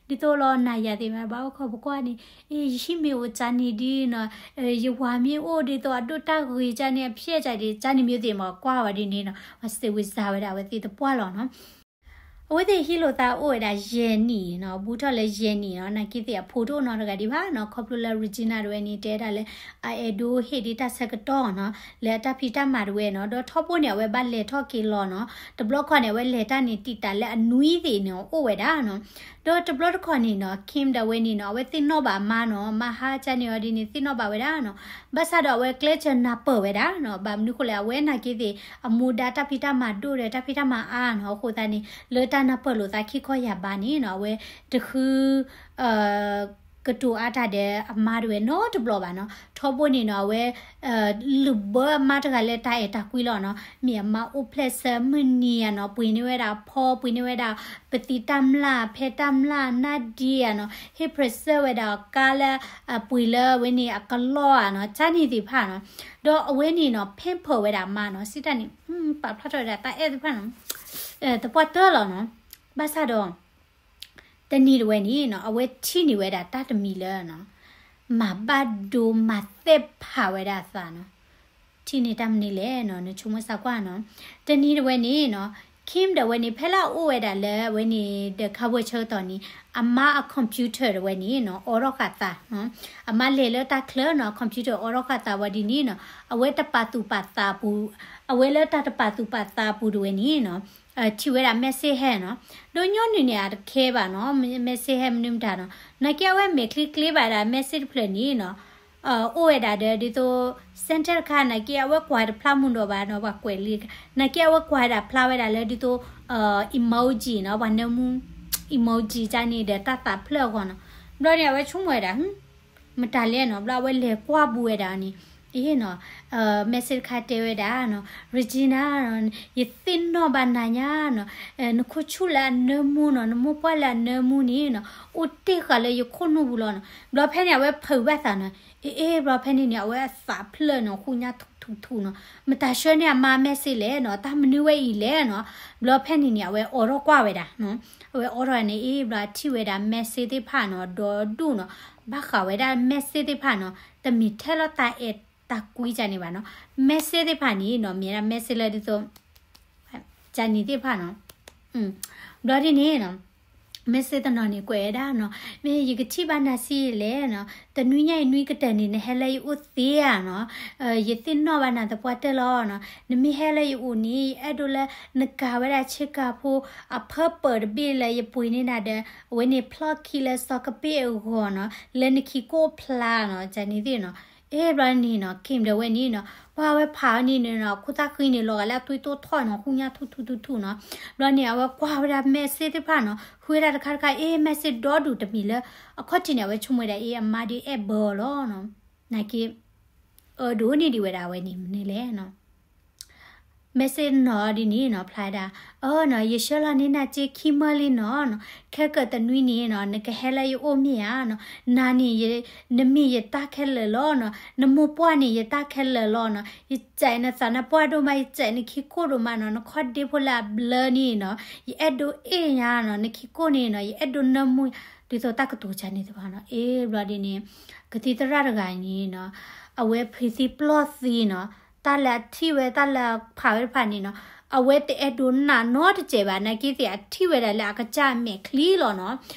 ဒ်သိးလီၤနၤယၤသ့ၣ်မ့ၢ်ဘၣ်အိၣ်ခိးပကွၢ်န့ၣ် ယဟံၣ်မ့ၢ်အိၣ်ကန့ၣ်ဒ်နီၤ ယဝၤမ့ၢ်အိၣ်ဒ်သိးအဒိၣ်တၢ်ဂ့ၤကန့ၣ် အဖျဲၣ်ကန့ၣ် ကန့ၣ်မ့ၢ်သ့ၣ်မ့ၢ်ကွၢ်ဝဲဒ်န့ၣ်နီၤ ပှၤစံးဝံၤစၢ်ဝဲဒၣ်အဝဲသ့ၣ်သပှၢ်လီၤနီၤ အဝဲသ့ၣ်ဟံးလိာ်သးအိၣ်ဝဲဒၣ်ယဲၢ်နံၣ်နီၤ, ဘူးထီၣ်လၢယဲၢ်နံၣ်နီၤ, နာ်က့သ့ၣ်အဖိတအိၣ်နီတဂၤဒံးဘၣ်နီၤ, ခီဖျိလၢ Regina တဝဲန့ၣ် တဲဒၣ်လၢ အအဲၣ်ဒိးဟ့ၣ်ဒံးတၢ်ဆၢကတီၢ်နီၤ, လၢအတၢ်ဖံးတၢ်မၤတဝဲနီၤ, ဒီးထီဘိန့ၣ် အဝဲဘၣ်လဲၤထီၣ်က့ၤလီၤနီၤ, တဘျီခီန့ၣ် အဝဲလဲၤတၢ်န့ၣ် တံာ်တာ်လၢအနွံသ့ၣ်န့ၣ် အိၣ်ဝဲဒၣ်နီၤ, ဒီးတဘျီတခီန့ၣ်နီၤ Kim ဒၣ်ဝဲန့ၣ်နီၤ အဝဲသ့ၣ်နီၣ်ဘၣ်အမါနီၤ, အမါဟါကန့ၣ်အီၤဒ်န့ၣ် သ့ၣ်နီၣ်ဘၣ်ဝဲဒၣ်နီၤ, ဘၣ်ဆၣ်ဒီးအဝဲကျဲးစၢးနၢ်ပၢၢ်ဝဲဒၣ်နီၤ, ဘၣ်မနုၤဃိလဲၣ် အဝဲနာ်က့သ့ၣ် အမူဒါတၢ်ဖံးတၢ်မၤဒိၣ်ဒီး တၢ်ဖံးတၢ်မၤအါနီၤ, အဃိသတးန့ၣ် လၢတၢ်နၢ်ပၢၢ်လိာ်သးခံခီယၢ်ဘးန့ၣ်နီၤ, အဝဲတဃု ကတိၤအါတၢ်ဒီးအမါတဝဲနီတဘျီဘၣ်နီၤ, ထီဘိန့ၣ်နီၤ အဝဲ လုၢ်ဘၢအမါတဂၤလၢတၢ်အဲၣ်တၢ်ကွံလီၤနီၤ, မ့ၢ်အမါအိၣ်ဖျဲၣ်ဆၢမုၢ်နံၤဧါနီၤ, ပှ့ၤန့ၢ်ဝဲဒၣ်ဖီ ပှ့ၤန့ၢ်ဝဲဒၣ် ပသံတၢ်မျၢ် ဖဲတၢ်မျၢ်နၢ်ဒံဧါနီၤ, ဟ့ၣ်ပြၢဆှၢဝဲဒၣ်ကါလၢ ပှ့ၤလၢအဝဲန့ၣ်အကလီၢ်ဧါနီၤ, ကန့ၣ်သ့ၣ်တဖၣ်နီၤ, ဒီးအဝဲန့ၣ်နီၤ pamper ဝဲဒၣ်အမါနီၤ, စံးတၢ်န့ၣ် ပာ်ဖျါထီၣ်ဝဲဒၣ်တၢ်အဲၣ်သ့ၣ်တဖၣ်နီၤ, သပှၢ်တၢၢ်လီၤနီၤ, ဘၣ်ဆၣ်ဒီး တနံၤတဝဲန့ၣ်နီၤ အဝဲထံၣ်န့ၢ်ဝဲဒၣ်တၢ်တမံၤလၢနီၤ မၤဘၣ်ဒိမၤသဲၣ်ဖးဝဲဒၣ်အသးနီၤ, ထံၣ်န့ၢ်တၢ်မနုၤလဲၣ်နီၤ နဆိကမိၣ်စၢ်ကွၢ်နီၤ, တနံၤတဝဲန့ၣ်နီၤ Kim ဒၣ်ဝဲန့ၣ် ဖဲလၢအအိၣ်ဝဲဒၣ်လၢအဝဲန့ၣ် ဒီး cover ဆၢကတီၢ်န့ၣ် အမါအ computer တဝဲန့ၣ်နီၤ အိးထီၣ်ဃာ်သး, အမါလဲၤလၢတၢ်ချၢနီၤ computer အိးထီၣ်ဃာ်သးဝဲဒ်န့ၣ်နီၤ အဝဲတပာ်သူၣ်ပာ်သးအပူၤ, အဝဲလၢတၢ်တပာ်သူၣ်ပာ်သးအပူၤတဝဲန့ၣ်နီၤ ထံၣ်ဝဲဒၣ် message ဟဲနီၤ, ဒီးညီနုၢ်န့ၣ် အတခဲဘၣ်နီၤ message ဟဲမနုၤမတၤနီၤ, နာ်က့အဝဲမဲာ်ချံကျ့ဘၣ်ဒၣ် message တဖျၢၣ်န့ၣ်နီၤ အိၣ်ဝဲဒၣ်ဒီးဒ်သိး center တခါ နာ်က့အဝဲကွၢ်တဖျါမုၢ်ဒီးဘၣ်နီၤ ပှၤကွဲးလံ, နာ်က့အဝဲကွၢ်ဝဲဒၣ်ဖျါဝဲဒၣ်လၢဒ်သိး emoji နီၤ ပှၤနၢမူ emoji ကန့ၣ်ဒီးတၢ်သးဖျၢၣ်အဂီၢ်နီၤ, ဘျီန့ၣ် အဝဲဆိကမိၣ်ဝဲဒၣ် မတၤလဲၣ်နီၤ, ဘျီအဝဲလဲၤကွၢ်ဘူးဝဲဒၣ်န့ၣ်, အ့နီၤ, message တခါတဲဝဲဒၣ်နီၤ, Regina နီၤ, ယသ့ၣ်နီၣ်ဘၣ်နၤညါနီၤ, နခိၣ်ဆူၣ်လၢအနၢမူနီၤ, နမိၢ်ပှၢ်လၢအနၢမူန့ၣ်နီၤ, အိၣ်တ့ၢ်ဃာ်လၢယခိၣ်နူာ်ပူၤလီၤနီၤ, ဘျီဖဲန့ၣ် အဝဲဖုးဘၣ်သးနီၤ, အ့ ဘျီဖဲန့ၣ်န့ၣ် အဝဲအသးဖျၢၣ်နီၤ ဃူညါထူထူထူနီၤ, မတၤဆှၢန့ၢ်အမါ message လဲၣ်နီၤ, တၢ်မနုၤဝဲအံၤလဲၣ်နီၤ, ဘျီဖဲန့ၣ်န့ၣ် အဝဲအိးထီၣ်ကွၢ်ဝဲဒၣ် အဝဲအိးထီၣ်န့ၣ် အ့ ဘျီအထံၣ်ဝဲဒၣ် message သ့ၣ်တဖၣ်နီၤ ဒီဒူၣ်နီၤ, ဘၣ်ဃးဝဲဒၣ် message သ့ၣ်တဖၣ်နီၤ, တမ့ၢ်ထဲလီၤတၢ်အဲၣ်တၢ်ကွံကန့ၣ်ဘၣ်နီၤ, message သ့ၣ်တဖၣ်န့ၣ်နီၤ မ့ၢ်ဒၣ် message လၢဒ်သိး ကန့ၣ်သ့ၣ်တဖၣ်နီၤ, ဘျီဒ်န့ၣ်နီၤ message တနီၤန့ၣ် ကွဲးဝဲဒၣ်နီၤ, မ့ၢ်ယကထံၣ်ဘၣ်နၤဆံးလဲၣ်နီၤ, တနွံညါအံၤနွံကတၢၢ်န့ၣ် နဟဲလၢယအိၣ်သ့ဧါနီၤ, ယသ့ၣ်နီၣ်ဘၣ်နၤသပှၢ်တၢၢ်လီၤနီၤ, နမ့ၢ်ဟဲလၢယအိၣ်န့ၣ် ယအဲၣ်ဒိးလၢနကၤဝဲဒၣ်ဆ့ကၤဖိ အဖၢပၢၢ်တဘ့ၣ်လၢယပှ့ၤန့ၢ်နၤဒီး အဝဲန့ၣ်ဖျီၣ်ခံလၢစီၤကပ့ၣ်အဂီၢ်နီၤ, လၢနခံကိၣ်ဖျါနီၤ, ကန့ၣ်သ့ၣ်နီၤ, အ့ ဘျီန့ၣ်နီၤ Kim ဒီးဝဲန့ၣ်နီၤ, ပှၤဝဲဖးအီၤန့ၣ်နီၤ ခိၣ်သၣ်ဃံန့ၣ် လီၤဂာ်လၢအသွံၣ်တိၢ်ထီၣ်နီၤ ဃူညါထူထူထူထူနီၤ, ဘျီန့ၣ် အဝဲကွၢ်ဝဲဒၣ် message သ့ၣ်တဖၣ်နီၤ, ဃုဝဲဒၣ်တခါတခါ အ့ message ဒီဒူၣ်တမံၤလၢ အခီၣ်ထံးန့ၣ် အဝဲဆိကမိၣ်ဝဲဒၣ် အ့ အမါဒ်အအဲၣ်ဘၢအီၤလီၤနီၤ, နာ်က့ အၢဒိးန့ၢ်ဒံးဝဲဒၣ်ဝဲန့ၣ် မနုၤလဲၣ်နီၤ message နီၤဒ်န့ၣ်နီၤ ဖျါဒၣ်, အၢနီၤ ယဆှၢလီၤန့ၢ်နၤစ့ခံမၢလံနီၤနီၤ, ခဲကၢၢ်တနွံန့ၣ်နီၤ နကဟဲလၢယအိၣ်မ့ၢ်ဧါနီၤ, နၤန့ၣ် နမ့ၢ်ယတၢ်ခဲလၢာ်လီၤနီၤ, နမိၢ်ပှၢ်န့ၣ် ယတၢ်ခဲလၢာ်လီၤနီၤ, ယစဲးနသးနပှၢ်ဒိၣ်မး ယစဲးနခံခိၣ်ဒိၣ်မးနီၤ, နခီဒ့ဖိလၢအဘျၢန့ၣ်နီၤ, ယအဲၣ်ဒိးအ့ၣ်ညါနီၤ, နခံခိၣ်န့ၣ်နီၤ ယအဲၣ်ဒိးနၢမူ, ဒ်သိးတၢ်ကတိၤကန့ၣ်သ့ၣ်တဖၣ်နီၤ, အ့ ဘျီဒ်န့ၣ် ကသံၣ်သရၣ်တဂၤန့ၣ်နီၤ အဝဲဖံးသံပျီၢ်သံနီၤ, တၢ်လၢအထံၣ်ဝဲတၢ်လၢအဖးဝဲတဖၣ်န့ၣ်နီၤ, အဝဲတအဲၣ်ဒိးနာ်နီတစဲးဘၣ်, နာ်က့သ့ၣ်အထံၣ်ဝဲဒၣ်လၢအကစၢ်အမဲာ်ချံလီၤန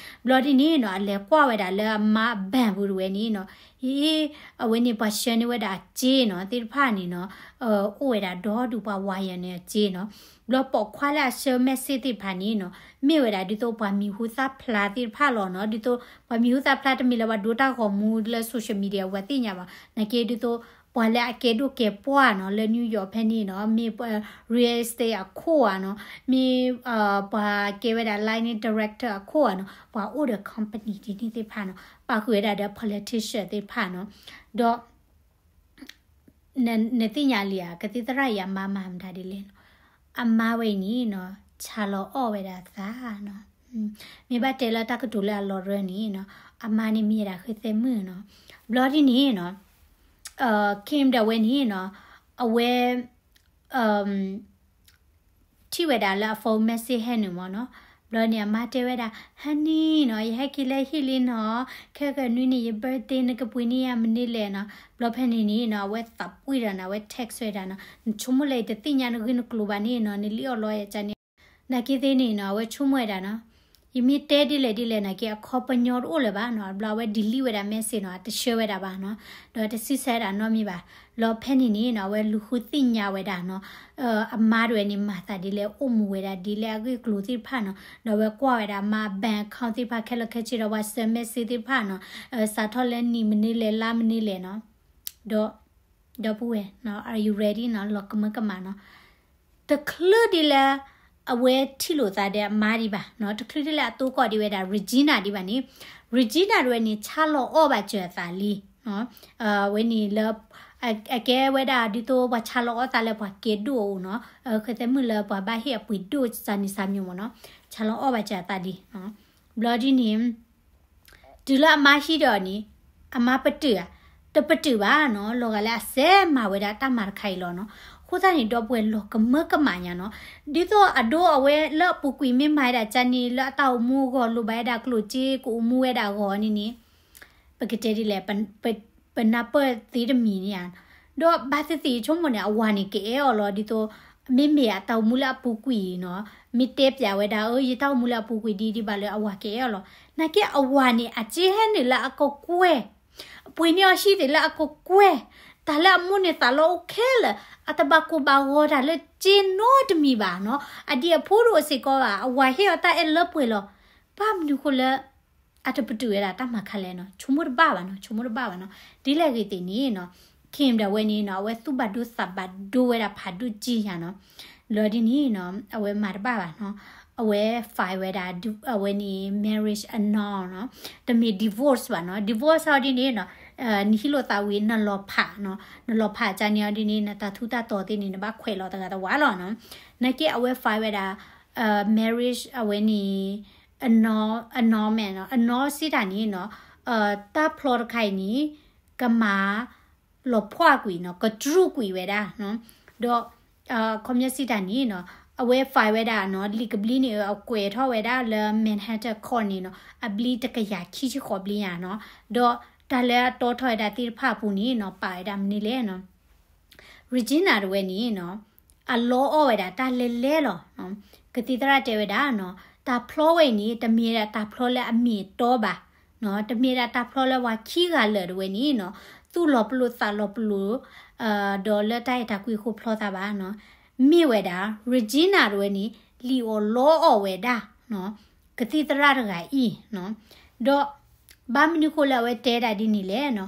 ီၤ, ဘျီဒ်န့ၣ်နီၤ အလဲၤကွၢ်ဝဲဒၣ်လၢအမါအဘၣ်ပူၤတဝဲန့ၣ်နီၤ, အ့ အဝဲန့ၣ်ပှၤဆှၢန့ၢ်ဝဲဒၣ်အစ့နီၤ သ့ၣ်တဖၣ်န့ၣ်နီၤ, အိၣ်ဝဲဒၣ်ဒီဒူၣ်ပှၤဝါယၤန့ၣ်အစ့နီၤ, ဘျီပိာ်ခွါလၢအဆှၢ message သ့ၣ်တဖၣ်န့ၣ်နီၤ, မ့ၢ်ဝဲဒၣ်ဒ်သိးပှၤမံၤဟူသၣ်ဖျါသ့ၣ်တဖၣ်လီၤနီၤ, ဒ်သိးပှၤမံၤဟူသၣ်ဖျါတမ့ၢ်လၢပှၤဒိတၢ်ဂီၤမူလၢ social media ပှၤသ့ၣ်ညါဘၣ်, နာ်က့ဒ်သိး ပှၤလၢအကဲဒိၣ်ကဲပှၢ်နီၤ လၢ New York ဖဲန့ၣ်နီၤ, မ့ၢ် real estate အခိၣ်ဧါနီၤ, မ့ၢ် ပှၤကဲဝဲဒၣ် line director အခိၣ်ဧါနီၤ, ပှၤအိၣ်ဒီး company ဒ်န့ၣ်သ့ၣ်တဖၣ်နီၤ, ပာ်ဃုာ်ဝဲဒၣ်ဒီး politician သ့ၣ်တဖၣ်နီၤ, ဒီး နသ့ၣ်ညါလံဧါ ကသံၣ်သရၣ်အံၤအမါမၤမတၤဒ်လဲၣ်နီၤ, အမါဝဲအံၤန့ၣ်နီၤ ဆါလီၤအီၣ်ဝဲဒၣ်သးနီၤ, မ့ၢ်ဘၣ်တဲလၢတၢ်ကတိၤလၢအလီၤရၢန့ၣ်နီၤ, အမါန့ၣ်မ့ၢ်ဒၣ်ဃဲသဲမုၣ်နီၤ, ဘျီဒ်န့ၣ်နီၤ Kim ဒီးဝဲန့ၣ်နီၤ, အဝဲ ထံၣ်ဝဲဒၣ်လၢအ phone message ဟဲနုာ်မ့ၢ်နီၤ, ဘျီန့ၣ်အမါတဲဝဲဒၣ် honey နီၤ, ယဟဲက့ၤလၢဟံၣ်လံနီၤ, ခဲကနွံန့ၣ် ယ birthday နကပှ့ၤန့ၢ်ယၤမနုၤလဲၣ်နီၤ, ဘျီဖဲန့ၣ်န့ၣ်နီၤ အဝဲသးပှံၢ်ဒီးနီၤ အဝဲ text ဝဲဒၣ်နီၤ, နဆိကမိၣ်လၢယတသ့ၣ်ညါနဂ့ၢ်နကျိၤဘၣ်န့ၣ်နီၤ, နလံၣ်အီၣ်လီယၤန့ၣ် နာ်က့သ့ၣ်န့ၣ်နီၤ အဝဲဆိကမိၣ်ဝဲဒၣ်နီၤ, ယမ့ၢ်တဲဒ်လဲၣ်ဒ်လဲၣ်နာ်က့ အခီပညီတအိၣ်လၢၤဘၣ်နီၤ, ဘျီအဝဲ delete ဝဲဒၣ် message နီၤ, အတဆှၢဝဲဒၣ်ဘၣ်နီၤ, ဒီးတစံးဆၢဝဲဒၣ်နီတမံၤဘၣ်. လီၤဖဲန့ၣ်န့ၣ်နီၤ အဝဲလူၤဃုသ့ၣ်ညါဝဲဒၣ်နီၤ, အမါတဝဲန့ၣ် မၤသးဒ်လဲၣ် အိၣ်မူဝဲဒၣ်ဒ်လဲၣ် အဂ့ၢ်အကျိၤသ့ၣ်တဖၣ်နီၤ, ဒီးအဝဲကွၢ်ဝဲဒၣ်အမါ bank account သ့ၣ်တဖၣ်ခဲလၢာ်ခဲဆ့ဒီး WhatsApp message သ့ၣ်တဖၣ်နီၤ, စးထီၣ်လၢနံၤမနုၤလဲၣ် လါမနုၤလဲၣ်နီၤ, ဒီး ဒီပုၢ်ဝဲၢ်နီၤ are you ready နီၤ လီၤကမၢကမၣ်နီၤ, တချုးဒ်လၢ အဝဲထံၣ်လိာ်သးဒီးအမါဒံးဘၣ်နီၤ, တချုးဒ်လၢအတိၢ်ကီၢ်ဒံးဝဲဒၣ် Regina ဒံးဘၣ်န့ၣ်, Regina တဝဲန့ၣ် ဆါလီၤအီၣ်ဘၣ်စၢၤအသးလံနီၤ, အဝဲန့ၣ်လၢ အကဲဝဲဒၣ်ဒ်သိးပှၤဆါလီၤအီၣ်သးလၢပှၤကဲဒိၣ်အအိၣ်နီၤ, ဃဲသဲမုၣ်လၢပှၤဘၣ်ဟ့ၣ်အပှ့ၤဒိၣ်စၢ်န့ၣ်စၢ်မံၤမ့ၢ်နီၤ, ဆါလီၤအီၣ်ဘၣ်စၢၤအသးလံ, ဘျီဒ်န့ၣ် တုၤလၢအမါဟံးဒီးအီၤန့ၣ် အမါပတုာ်ဧါ, တပတုာ်ဘၣ်နီၤ, လီၤဂာ်လၢအစဲးမၤဝဲဒၣ်တၢ်မၤတခါအံၤလီၤနီၤ. အဃိသတးန့ၣ် ဒီပုၢ်ဝဲၢ်လီၤကမၢကမၣ်ညါနီၤ, ဒ်သိးအဒိအဝဲလၢအပူၤကွံာ်မ့ၢ်မၤဝဲဒၣ်ကန့ၣ် လၢအတၢ်အိၣ်မူအဂီၢ် လိၣ်ဘၣ်ဝဲဒၣ်ကျိၣ်စ့ကအိၣ်မူဝဲဒၣ်အဂီၢ်န့ၣ်န့ၣ် ပကတဲဒ်လဲၣ် ပနၢ်ပၢၢ်သ့တမံၤန့ၣ်ဧါ, ဒီးဘၣ်သ့ၣ်သ့ၣ်ယဆိကမိၣ်န့ၣ် အဝၤန့ၣ်ကအဲၣ်အီၤလီၤ, ဒ်သိး မ့မ့ၢ်အတၢ်အိၣ်မူလၢအပူၤကွံာ်နီၤ, မ့ၢ်တဲပျးဝဲဒၣ် အၢ ယတၢ်အိၣ်မူလၢအပူၤကွံာ်ဒ်ဒ်ဘၣ်လၢအဝၤကအဲၣ်အီၤလီၤ. နာ်က့အဝၤန့ၣ် အစ့ဟဲနုာ်လၢအကကွဲၢ်, ပှ့ၤန့ၢ်အီၤဟံၣ်သ့ၣ်လၢအကကွဲၢ်, တၢ်လၢအမိၢ်န့ၣ်သးလီအိၣ်ခဲလၢာ်, အတဘၣ်ကိၢ်ဘၣ်ဂီၤတၢ်လၢစ့နီတမံၤဘၣ်နီၤ, အဒံးအဖိတအိၣ်စ့ၢ်ကီးဘၣ်, အဝၤဟ့ၣ်အီၤတၢ်အဲၣ်လၢပှဲၤလီၤ. ဘၣ်မနုၤဃိလၢ အတပတုာ်ဝဲဒၣ်တၢ်မၤခါလဲၣ်နီၤ, ဆိကမိၣ်တဘၣ်ဘၣ်နီၤ, ဆိကမိၣ်တဘၣ်ဘၣ်နီၤ. ဒ်လဲၣ်ဂ့ၤသ့ၣ်န့ၣ်နီၤ, Kim ဒၣ်ဝဲန့ၣ်နီၤ အဝဲသူၣ်ဘၣ်ဒိသးဘၣ်ဒိဝဲဒၣ်ဖးဒိၣ်ကံယၤနီၤ, လီၤဒ်န့ၣ်နီၤ အဝဲမၤတဘၣ်ဘၣ်နီၤ, အဝဲ file ဝဲဒၣ် အဝဲန့ၣ် marriage annul နီၤ, တမ့ၢ် divorce ဘၣ်နီၤ, divorce အီၤဒ်န့ၣ်နီၤ, နဟံးလိာ်သးဝံၤ နလီၤဖးနီၤ, နလီၤဖးကန့ၣ်အီၤဒ်န့ၣ် နတၢ်ထူးတၢ်တီၤသ့ၣ်န့ၣ် နဘၣ်ခွဲးလီၤတဂၤတဝါလီၤနီၤ. နာ်က့အဝဲ file ဝဲဒၣ် marriage အဝဲန့ၣ် annul, annulment နီၤ, annul စံးတၢ်န့ၣ်နီၤ, တၢ်ဖျီတခါအံၤန့ၣ် ကမၤလီၤဖှီၣ်ကွံာ်နီၤ, ကတြူာ်ကွံာ်ဝဲဒၣ်နီၤ, ဒီး ခီပညီစံးတၢ်န့ၣ်နီၤ, အဝဲ file ဝဲဒၣ်နီၤ, လံာ်ကဘျံးန့ၣ် အကွဲးထီၣ်ဝဲဒၣ်လၢ Manhattan Court န့ၣ်နီၤ, အဘျံးတကယၤခံဆံဃိးဘျံးယၤနီၤ, ဒီးတၢ်လၢအတီထီၣ်ဝဲဒၣ်သ့ၣ်တဖၣ်အပူၤန့ၣ်နီၤ ပာ်ဝဲဒၣ်မနုၤလဲၣ်နီၤ Regina တဝဲန့ၣ်နီၤ, အလီအီၣ်ဝဲဒၣ်တၢ်လဲလဲလီၤ. ကသံၣ်သရၣ်တဲဝဲဒၣ်နီၤ, တၢ်ဖျီဝဲအံၤန့ၣ် တမ့ၢ်ဒၣ်တၢ်ဖျီလၢအမ့ၢ်အတီဘၣ်, တမ့ၢ်ဒၣ်တၢ်ဖျီလၢပှၤခံဂၤလၢာ်တဝဲန့ၣ်နီၤ, သူၣ်လီၤပလိာ်သးလီၤပလိာ်, ဒီးလၢတၢ်အဲၣ်တၢ်ကွံအဃိဖျီသးဘၣ်နီၤ, မ့ၢ်ဝဲဒၣ် Regina တဝဲန့ၣ် လံၣ်အီၣ်လီအီၣ်ဝဲဒၣ် ကသံၣ်သရၣ်တဂၤအံၤနီၤ, ဒီး ဘၣ်မနုၤဃိလၢအဝဲတဲဒၣ်ဒ်န့ၣ်လဲၣ်နီၤ,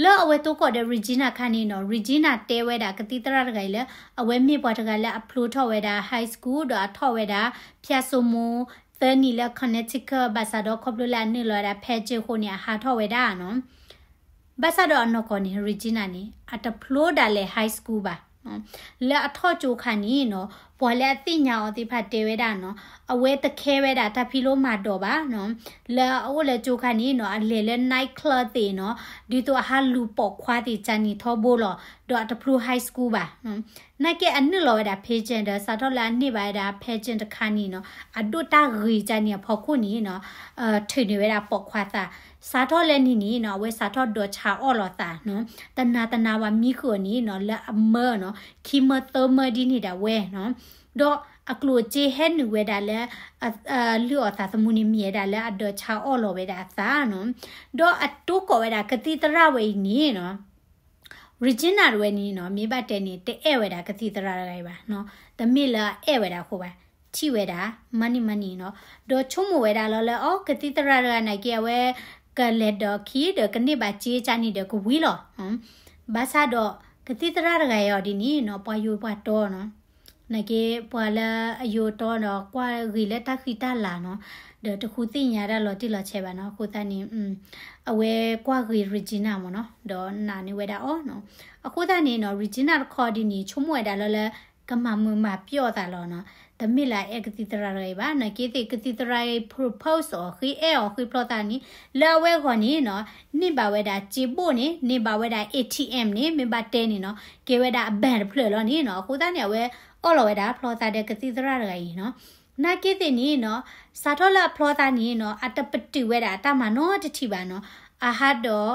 လၢအဝဲတိၢ်ကီၢ်ဒီး Regina ခါန့ၣ်နီၤ, Regina တဲဝဲဒၣ်ကသံၣ်သရၣ်တဂၤအံၤလၢ အဝဲမ့ၢ်ပှၤတဂၤလၢအဖျိထီၣ်ဝဲဒၣ် high school ဒီးအထီၣ်ဝဲဒၣ် ဖၠၣ်စိမိၤ သၢနံၣ်လၢ Connecticut ဘၣ်ဆၣ်ဒီးခီဖျိလၢအနုာ်လီၤဝဲဒၣ် pageant အဃိန့ၣ် အဟးထီၣ်ဝဲဒၣ်နီၤ, ဘၣ်ဆၣ်ဒီးအနီၢ်ကီၢ်န့ၣ် Regina န့ၣ် အတဖျိဒၣ်လဲာ် high school ဘၣ် လၢအထီၣ်ကၠိခါန့ၣ်နီၤ, ပှၤလၢအသ့ၣ်ညါအီၤသ့ၣ်တဖၣ်တဲဝဲဒၣ်နီၤ, အဝဲတခဲဝဲဒၣ်တၢ်ဖံးလိမၤဒိးဘၣ်နီၤ, လၢအအိၣ်လၢကၠိခါန့ၣ်နီၤ, အလဲၤလၢ night club သ့ၣ်နီၤ, ဒ်သိးအဟးလူၤပိာ်ခွါသ့ၣ်ကန့ၣ်ထီဘိလီၤ, ဒီးအတဖျိ high school ဘၣ်. နာ်က့အနုာ်လီၤဝဲဒၣ် pageant ဒီးစးထီၣ်လၢအန့ၢ်ဘၣ်ဝဲဒၣ် pageant တခါန့ၣ်နီၤ, အဒိၣ်တၢ်ဂ့ၤကန့ၣ်အဖီခိၣ်န့ၣ်နီၤ, ထုးန့ၢ်ဝဲဒၣ်ပိာ်ခွါသး, စးထီၣ်လၢန့ၣ်န့ၣ်နီၤ, အဝဲစးထီၣ်ဒိးဆါအီၣ်လီၤသးနီၤ, တနၤတနၤဝဲမံဃုာ်အီၤန့ၣ်နီၤ, လၢအမၢနီၤ, ခံမၢသၢမၢဒ်န့ၣ်ဒၣ်ဝဲနီၤ, ဒီးအကျိၣ်အစ့ဟဲနုာ်ဝဲဒၣ်လၢ လုၢ်အီၣ်သးသမူန့ၣ် မ့ၢ်ဝဲဒၣ်လၢအဒိးဆါအီၣ်လီၤဝဲဒၣ်အသးနီၤ, ဒီးအတိၢ်ကီၢ်ဝဲဒၣ်ကသံၣ်သရၣ်ဝဲအံၤန့ၣ်နီၤ Regina တဝဲန့ၣ်နီၤ, မ့ၢ်ဘၣ်တဲန့ၣ် တအဲၣ်ဝဲဒၣ်ကသံၣ်သရၣ်တဂၤအံၤဘၣ်နီၤ, တမ့ၢ်လၢအအဲၣ်ဝဲဒၣ်အဃိဘၣ်, ထံၣ်ဝဲဒၣ် money money နီၤ, ဒီးဆိကမိၣ်ဝဲဒၣ်လီၤလၢ အိ ကသံၣ်သရၣ်တဂၤနာ်က့ အဝဲကလဲၤဒီးခံဒီးကန့ၢ်ဘၣ်စ့ကန့ၣ်ဒီးကဝံၤလီၤ. ဘၣ်ဆၣ်ဒီး ကသံၣ်သရၣ်တဂၤအံၤအီၤဒ်န့ၣ်နီၤ, ပှၤယိၤပှၤတီနီၤ, နာ်က့ ပှၤလၢအယိၤတီဒီး ကွၢ်ဂ့ၤလၢတၢ်ဃံတၢ်လၤနီၤ, ဒီးတဃုသ့ၣ်ညါတၢ်လီၤတံၢ်လီၤဆဲးဘၣ်နီၤ, အဃိသတးန့ၣ် အဝဲကွၢ်ဂ့ၤ Regina မ့ၢ်နီၤ, ဒီးနာ်န့ၢ်ဝဲဒၣ်အီၤနီၤ. အဃိသတးန့ၣ်နီၤ Regina တခီဒ်န့ၣ် ဆိကမိၣ်ဝဲဒၣ်လၢလၢ ကမၤမုာ်မၤပျီၣ်သးလီၤနီၤ, တမ့ၢ်လၢအအဲၣ်ကသံၣ်သရၣ်တဂၤအံၤဘၣ်, နာ်က့သ့ၣ်ကသံၣ်သရၣ်အံၤ propose အီၤ ဃ့အဲၣ်အီၤ ဃ့ဖျီသးန့ၣ် လၢအဝဲအဂီၢ်န့ၣ်နီၤ, န့ၢ်ဘၣ်ဝဲဒၣ်စ့ဘိၣ်န့ၣ် န့ၢ်ဘၣ်ဝဲဒၣ် A T M န့ၣ် မ့ၢ်ဘၣ်တဲန့ၣ်နီၤ, ကဲဝဲဒၣ်အ bank တဖျၢၣ်လီၤန့ၣ်နီၤ, အဃိသတးန့ၣ် အဝဲအီၣ်လီၤဝဲဒၣ်ဖျီသးဒီးကသံၣ်သရၣ်တဂၤအံၤနီၤ. နာ်က့သ့ၣ်န့ၣ်နီၤ, စးထီၣ်လၢအဖျီသးန့ၣ်နီၤ, အတပတုာ်ဝဲဒၣ်အတၢ်မၤနီတထံၣ်ဘၣ်နီၤ, အဟးဒီး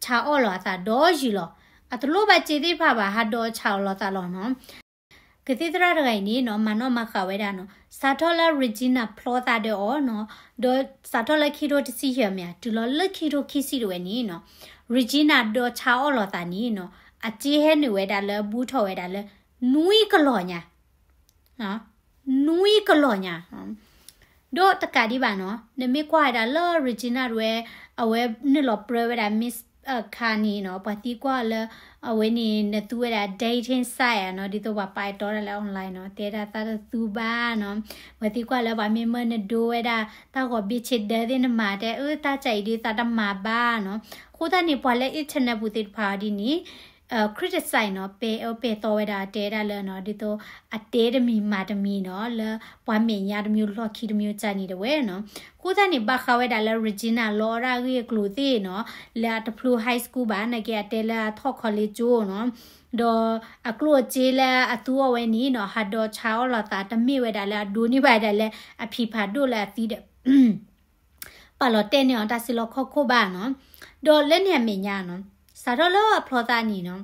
ဆါအီၣ်လီၤအသးဒီးယုၢ်လီၤ, အတလိၣ်ဘၣ်စ့သ့ၣ်တဖၣ်ဘၣ် ဟးဒီးဆါအီၣ်လီၤသးလီၤနီၤ. ကသံၣ်သရၣ်တဂၤအံၤန့ၣ်နီၤ မၤနီၣ်မၤဃာ်ဝဲဒၣ်နီၤ စးထီၣ်လၢ Regina ဖျီသးဒီးအီၤနီၤ, ဒီးစးထီၣ်လၢခံထိတဆံယဲၢ်မ့ၢ်ဧါ တုၤလီၤလၢခံထိခံဆံတဝဲန့ၣ်နီၤ Regina ဒီးဆါအီၣ်လီၤသးန့ၣ်နီၤ အစ့ဟဲနုာ်ဝဲဒၣ်လၢ ဘူးထီၣ်ဝဲဒၣ်လၢ နွံကလီၢ်ညါ နွံကလီၢ်ညါ ဒီးတကးဒံးဘၣ်နီၤ နမ့ၢ်ကွၢ်ဝဲဒၣ်လၢ Regina တဝဲ အဝဲနုာ်လီၤပြၢဝဲဒၣ် Miss အခါန့ၣ်နီၤ ပှၤသံကွၢ်လၢ အဝဲန့ၣ် နသူဝဲဒၣ် dating site နီၤ ဒ်သိးပှၤပာ်အဲၣ်တီဒၣ်လၢ online နီၤ တဲဒၣ်သးတသူဘၣ်နီၤ ပှၤသံကွၢ်လၢပှၤမ့ၢ်မၢနဒိဝဲဒၣ် တၢ်ဂီၤဘ့ၣ်ဆ့ဒၢသ့ၣ်နမၤတဲ အၢ တၢ်ကၢ်အံၤဒ်သးတမၤဘၣ်နီၤ အဃိသတးန့ၣ် ပှၤလၢ internet ပူၤသ့ၣ်တဖၣ်အီၤဒ်န့ၣ် criticize နီၤ ပဲာ်အၢပဲာ်သီဝဲဒၣ် တဲဒၣ်လၢနီၤ ဒ်သိး အတဲတမံၤမၤတမံၤနီၤ လၢပှၤမဲာ်ညါတမံၤ လီၢ်ခံတမံၤကၢ်န့ၣ်တဝဲနီၤ အဃိသတးန့ၣ် ဘၣ်ဃးဝဲဒၣ်လၢ Regina လီအီၣ်ဒၣ်အဂ့ၢ်အကျိၤသ့ၣ်နီၤ လၢအတဖျိ high school ဘၣ် နာ်က့အတဲလၢအထီၣ် college ကၠိနီၤ ဒီးအကျိၣ်အစ့လၢအသူအီၣ်ဝဲန့ၣ်နီၤ ဟးဒီးဆါအီၣ်လီၤသး တမ့ၢ်ဝဲဒၣ်လၢအဒိးန့ၢ်ဘၣ်ဝဲဒၣ်လၢအဖံးဖးဒိၣ်လၢအသံဒီး ပာ်လီၤတဲာ်န့ၢ်အီၤတၢ်စုလီၢ်ခီၣ်ခိၣ်ဘၣ်နီၤ ဒီးလၢန့ၣ်အမဲာ်ညါနီၤ စးထီၣ်လၢအဖျီသးန့ၣ်နီၤ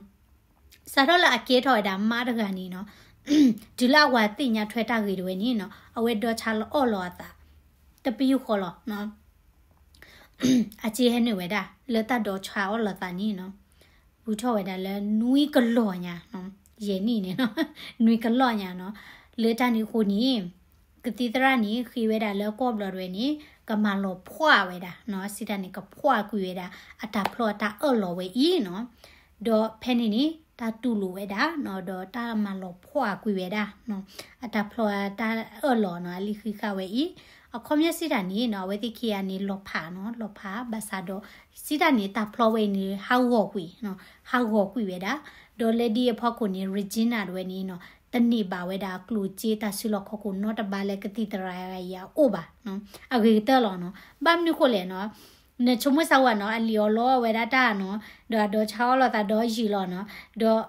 စးထီၣ်လၢအကဲထီၣ်ဝဲဒၣ်မါတဂၤန့ၣ်နီၤ တုၤလၢအဝၤသ့ၣ်ညါထွဲတၢ်ဂ့ၤတဝဲန့ၣ်နီၤ အဝဲဒီးဆါလီၤအီၣ်လီၤအသး တပယူာ်ဃီလီၤ အစ့ဟဲနုာ်ဝဲဒၣ် လၢတၢ်ဒီးဆါအီၣ်လီၤသးန့ၣ်နီၤ ဘူးထီၣ်ဝဲဒၣ်လၢနွံကလီၢ်ညါနီၤ ယဲၢ်နံၣ်န့ၣ်နီၤ နွံကလီၢ်ညါနီၤ လၢတၢ်န့ၣ်အဃိန့ၣ် ကသံၣ်သရၣ်န့ၣ် ဃ့ဝဲဒၣ်လၢကီၢ်ဘျီးတဝဲန့ၣ် ကမၤလီၤဖှီၣ်ဝဲဒၣ်နီၤ စံးတၢ်န့ၣ် ကဖှီၣ်ကွံာ်ဝဲဒၣ် အတၢ်ဖျီအတၢ်အၢၣ်လီၤဝဲအံၤနီၤ ဒီးဖဲန့ၣ်န့ၣ် တၢ်တူၢ်လိာ်ဝဲဒၣ်နီၤ ဒီးတၢ်မၤလီၤဖှီၣ်ကွံာ်ဝဲဒၣ်နီၤ အတၢ်ဖျီအတၢ်အၢၣ်လီၤနီၤ အလံာ်ဃံးဃာ်ဝဲအံၤ အခီပညီစံးတၢ်န့ၣ်နီၤ အဝဲသ့ၣ်ခံဂၤန့ၣ် လီၤဖးနီၤ လီၤဖး ဘၣ်ဆၣ်ဒီး စံးတၢ်န့ၣ် တၢ်ဖျီဝဲအံၤန့ၣ် ဟးဂီၤကွံာ်နီၤ ဟးဂီၤကွံာ်ဝဲဒၣ် ဒီးလၢဒ်အဖီခိၣ်န့ၣ် Regina တဝဲန့ၣ်နီၤ တန့ၢ်ဘၣ်ဝဲဒၣ်ကျိၣ်စ့တၢ်စုလီၢ်ခီၣ်ခိၣ်နီတဘ့ၣ်လၢကသံၣ်သရၣ်အံၤအအိၣ်ဘၣ်နီၤ အဂ့ၤကတၢၢ်လီၤနီၤ ဘၣ်မနုၤဃိလဲၣ်နီၤ နဆိကမိၣ်စၢ်ဝဲနီၤ အလံာ်အီၤလီအီၣ်ဝဲဒၣ်တၢ်နီၤ ဒီးအဒီးဆါအီၣ်လီၤသးဒီးယံာ်လီၤနီၤ ဒီး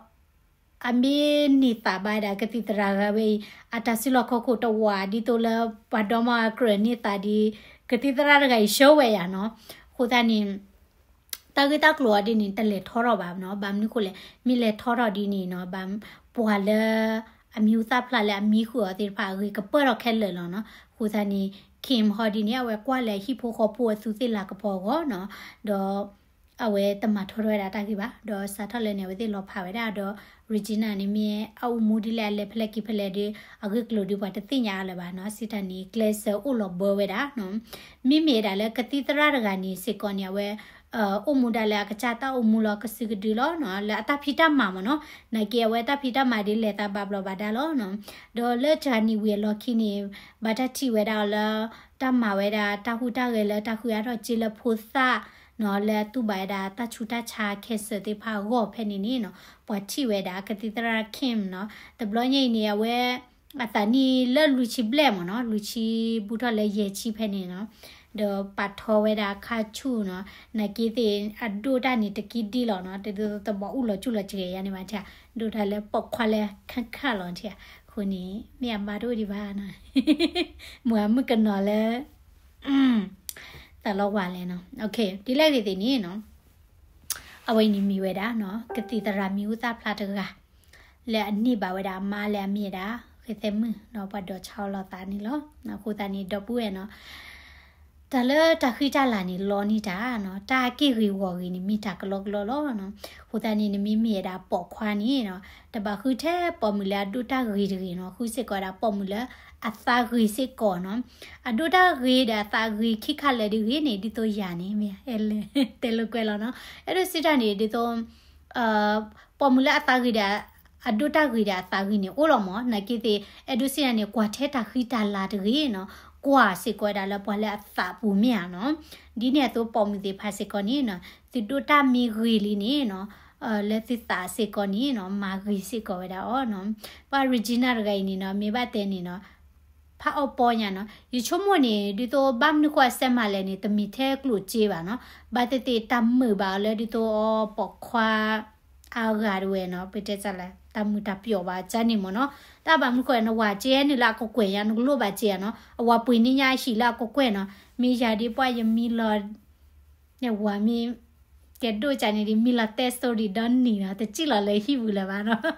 အမ့ၢ်န့ၢ်သးဘၣ်ဝဲဒၣ် ကသံၣ်သရၣ်တဂၤဝဲအံၤ အတၢ်စုလီၢ်ခီၣ်ခိၣ်တဝး ဒ်သိးလၢပှၤဒီမါအကြၢးန့ၢ်သးဒီး ကသံၣ်သရၣ်တဂၤအံၤဆှၢဝဲယၤနီၤ အဃိသတးန့ၣ် တၢ်ဂ့ၢ်တၢ်ကျိၤအီၤဒ်န့ၣ် တလဲၤထီထီၣ်ဘၣ်နီၤ ဘၣ်မနုၤဃိလဲၣ် မ့ၢ်လဲၤထီထီၣ်ဒ်န့ၣ်နီၤ ဘၣ် ပှၤလၢ အမံၤဟူသၣ်ဖျါလၢအမံဃုာ်အီၤသ့ၣ်တဖၣ် အဂ့ၤကပၢၢ်ထီၣ်ခဲလၢာ်လီၤနီၤ အဃိသတးန့ၣ် Kim ဟီဒ်န့ၣ် အဝဲကွၢ်လၢဟံၣ်ဖိဃီဖိအသူးသ့ၣ်လၤကပီၤအဂီၢ်နီၤ ဒီး အဝဲတမၤထီထီၣ်ဝဲဒၣ်တၢ်ဂ့ၢ်ဘၣ် ဒီးစးထီၣ်လၢန့ၣ် အဝဲသ့ၣ်လီၤဖးဝဲဒၣ်ဒီး Regina န့ၣ်မ့ၢ်အအိၣ်မူဒ်လဲၣ်အလဲၤဖဲလဲၣ်က့ၤဖဲလဲၣ်ဒီး အဂ့ၢ်ကျိၤဒီးပှၤတသ့ၣ်ညါအါလၢၤဘၣ်နီၤ စံးတၢ်န့ၣ် ကျဲးစၢးအိၣ်လီၤဘၢဝဲဒၣ်နီၤ မ့မ့ၢ်ဒၣ်လၢကသံၣ်သရၣ်တဂၤန့ၣ်စ့ၢ်ကီးန့ၣ် အဝဲ အိၣ်မူဒၣ်လၢအကစၢ်တၢ်အိၣ်မူလီၤကစုကဒုလီၤနီၤ လၢအတၢ်ဖံးတၢ်မၤမ့ၢ်နီၤ နာ်က့အဝဲတၢ်ဖံးတၢ်မၤဒ်လဲၤသးဘၣ်ဘျီးဘၣ်ဒါလီၤနီၤ ဒီးလၢ January အလီၢ်ခံန့ၣ် ဘၣ်တၢ်ထံၣ်ဝဲဒၣ်အီၤလၢ တၢ်မၤဝဲဒၣ်တၢ်ဟူးတၢ်ဂဲၤလၢတၢ်ဃုအါထီၣ်စ့လၢဖိသၣ်နီၤ လၢအတူၢ်ဘၣ်ဝဲဒၣ်တၢ်ဆူးတၢ်ဆါ cancer သ့ၣ်တဖၣ်အဂီၢ်ဖဲန့ၣ်န့ၣ်နီၤ ပှၤထံၣ်ဝဲဒၣ်ကသံၣ်သရၣ် Kim နီၤ တဘျီညါအံၤန့ၣ် အဝဲ အသးနံၣ်လၢလွံၢ်ဆံဘျဲၣ်မ့ၢ်နီၤ လွံၢ်ဆံဘူးထီၣ်လၢယဲၢ်ဆံဖဲန့ၣ်နီၤ ဒီးပာ်ထီဝဲဒၣ်ခါဆူၣ်နီၤ နာ်က့သ့ၣ်အဒိၣ်တၢ်န့ၣ်တကံဒံလီၤနီၤ တဒ်သိးတဘၣ်အူၣ်လီၤကၠူၣ်လီၤစှဲၤယါန့ၣ်ဘၣ်ထံၣ်ဧါ ဒိၣ်တၢ်လၢပိာ်ခွါလၢခါခါလီၤထံၣ်ဧါ အဃိန့ၣ် မ့ၢ်အမါတအိၣ်ဒံးဘၣ်နီၤ မုၢ်အမုၣ်ကနီၤလၢ သးလီဝါလဲၣ်နီၤ ဒ်လဲၣ်ဂ့ၤသ့ၣ်န့ၣ်နီၤ အဝဲန့ၣ်မ့ၢ်ဝဲဒၣ်နီၤ ကသံၣ်သရၣ်မံၤဟူသၣ်ဖျါတဂၤ လၢအန့ၢ်ဘၣ်ဝဲဒၣ်အမါလၢအမ့ၢ်ဝဲဒၣ် ဃဲသဲမုၣ်နီၤ ပှၤဒီးဆါအီၣ်လီၤသးန့ၣ်လီၤ. အဃိသတးန့ၣ် ဒီပုၢ်ဝဲၢ်နီၤ တၢ်လၢတၢ်ဃံတၢ်လၤန့ၣ် လီန့ၢ်တၢ်နီၤ တၢ်က့ၢ်ဂ့ၤဂီၤဂ့ၤန့ၣ် မ့ၢ်တၢ်ကလီကလီလီၤနီၤ. အဃိသတးန့ၣ် နမ့မ့ၢ်ဝဲဒၣ်ပိာ်ခွါန့ၣ်နီၤ တဘၣ်ဃုထဲပိာ်မုၣ်လၢအဒိၣ်တၢ်ဂ့ၤတဂ့ၤနီၤ ဃုစ့ၢ်ကီးဝဲဒၣ်ပိာ်မုၣ်လၢအသးဂ့ၤစ့ၢ်ကီးနီၤ. အဒိၣ်တၢ်ဂ့ၤဒီးအသးဂ့ၤခံခါလၢာ်ဒ်ဂ့ၤန့ၣ် ဒ်သိးယၤန့ၣ် မ့ၢ်အဲၣ်လၢ တဲလိာ်ကွဲလီၤနီၤ အဲၣ်ဒိးစံးတၢ်န့ၣ် ဒ်သိး ပိာ်မုၣ်လၢအသးဂ့ၤဒီး အဒိၣ်တၢ်ဂ့ၤဒီးအသးဂ့ၤန့ၣ် အိၣ်လီၤမး နာ်က့သ့ၣ် အဲၣ်ဒိးစံးတၢ်န့ၣ် ကွၢ်ထဲတၢ်ဃံတၢ်လၤတဂ့ၤနီၤ ကွၢ်စ့ၢ်ကီးဝဲဒၣ်လၢပှၤလၢအသးပူၤမ့ၢ်ဧါနီၤ. ဒ်န့ၣ်အသိးပိာ်မုၣ်သ့ၣ်တဖၣ်စ့ၢ်ကီးန့ၣ်နီၤ သုဒိၣ်တၢ်မ့ၢ်ဂ့ၤလံန့ၣ်နီၤ လၢသုသးစ့ၢ်ကီးန့ၣ်နီၤ မၤဂ့ၤစ့ၢ်ကီးဝဲဒၣ်အီၤနီၤ. ပှၤ Regina တဂၤအံၤန့ၣ်နီၤ မ့ၢ်ဘၣ်တဲန့ၣ်နီၤ ဖးအီၣ်ပီညါနီၤ ယဆိကမိၣ်န့ၣ် ဒ်သိးဘၣ်မနုၤဃိအစဲးမၤလဲၣ်န့ၣ် တမ့ၢ်ထဲကျိၣ်စ့ဘၣ်နီၤ ဘၣ်သ့ၣ်သ့ၣ်တၢ်မုာ်ဘၣ်အီၤလၢဒ်သိး ပိာ်ခွါ အါဂၤတဝဲနီၤ ပတဲစၢ်လဲၣ် တၢ်မုာ်တၢ်ပျီၣ်ဘၣ်ကၢ်န့ၣ်မ့ၢ်နီၤ တၢ်ဘၣ်မနုၤဃိ နဝၤစ့ဟဲနုာ်လၢအကကွဲၢ်ညါ နကလိၣ်ဘၣ်စ့ဧါနီၤ အဝၤပှ့ၤန့ၢ်ညါအဟံၣ်လၢအကကွဲၢ်နီၤ မ့ၢ်ယၤဒ်ပှၤယမံလီၤ ယဝၤမ့ၢ် ကဲဒိၣ်ကၢ်န့ၣ်ဒ်မံလီၤတဲ story ဒီနံၤနီၤ တစံၣ်လီၤလၢဟံၣ်ပူၤလၢၤဘၣ်နီၤ.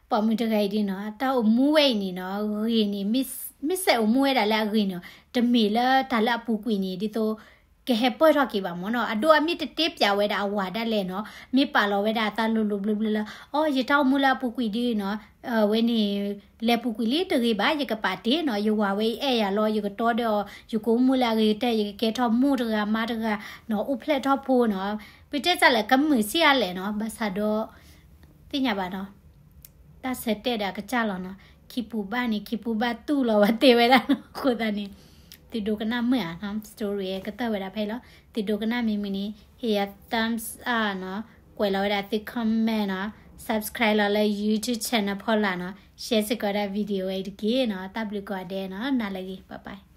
ပိာ်မုၣ်တဂၤအံၤဒ်နီၤ တၢ်အိၣ်မူဝဲအံၤန့ၣ်နီၤ ဂ့ၤန့ၣ် မ့ၢ်စဲးအိၣ်မူဝဲဒၣ်လၢအဂ့ၤန့ၣ် တမ့ၢ်လၢတၢ်လၢအပူၤကွံာ်န့ၣ် ဒ်သိး ကဟဲပၢၢ်ထီၣ်က့ၤဘၣ်မ့ၢ်နီၤ. အဒိ အမ့ၢ်တတဲပျးဝဲဒၣ်အဝၤဒၣ်လဲာ်နီၤ မ့ၢ်ပာ်လီၤဝဲဒၣ်အသးလိၤလိၤဘျၢဘျၢလၢ အိ ယတၢ်အိၣ်မူလၢအပူၤကွံာ်ဒ်နီၤ ဝဲန့ၣ် လဲၤပူၤကွံာ်လံတဂ့ၤဘၣ် ယကပာ်တ့ၢ်နီၤ ယဝၤဝဲအံၤအဲၣ်ယၤလီၤ ယကတီဒီးအီၤ ယကအိၣ်မူလၢအဂ့ၤကတၢၢ် ယကကဲထီၣ်မိၢ်တဂၤမါတဂၤနီၤ အိၣ်ဖျဲၣ်ထီၣ်ဖိနီၤ. ပတဲတၢ်လၢကမုာ်ဆံးအါလဲၣ်နီၤ ဘၣ်ဆၣ်ဒီး သ့ၣ်ညါဘၣ်နီၤ တၢ်ဆၢတဲာ်ဒီးအကစၢ်လီၤနီၤ. ခံပူၤဘၣ်န့ၣ် ခံပူၤဘၣ်တူၢ်လီၤဝဲသ့ဝဲဒၣ်နီၤ. အဃိသတးန့ၣ် သုဒိကနၣ်မုာ်ဧါနီၤ story ကတၢၢ်ဝဲဒၣ်ဖဲအံၤလီၤ. သုဒိကနၣ်မ့ၢ်မုာ်န့ၣ် ဟ့ၣ်ယၤ thumbs up နီၤ ကွဲးလီၤဝဲဒၣ်သု comment နီၤ subscribe လီၤလၢ YouTube channel ဖီလာ်နီၤ share စ့ၢ်ကီးဒၣ် video ဝဲအံၤတက့ၢ်နီၤ. တၢ်ဘျုးကိးဂၤဒဲးနီၤ နၤလၢအဂ့ၤ bye bye.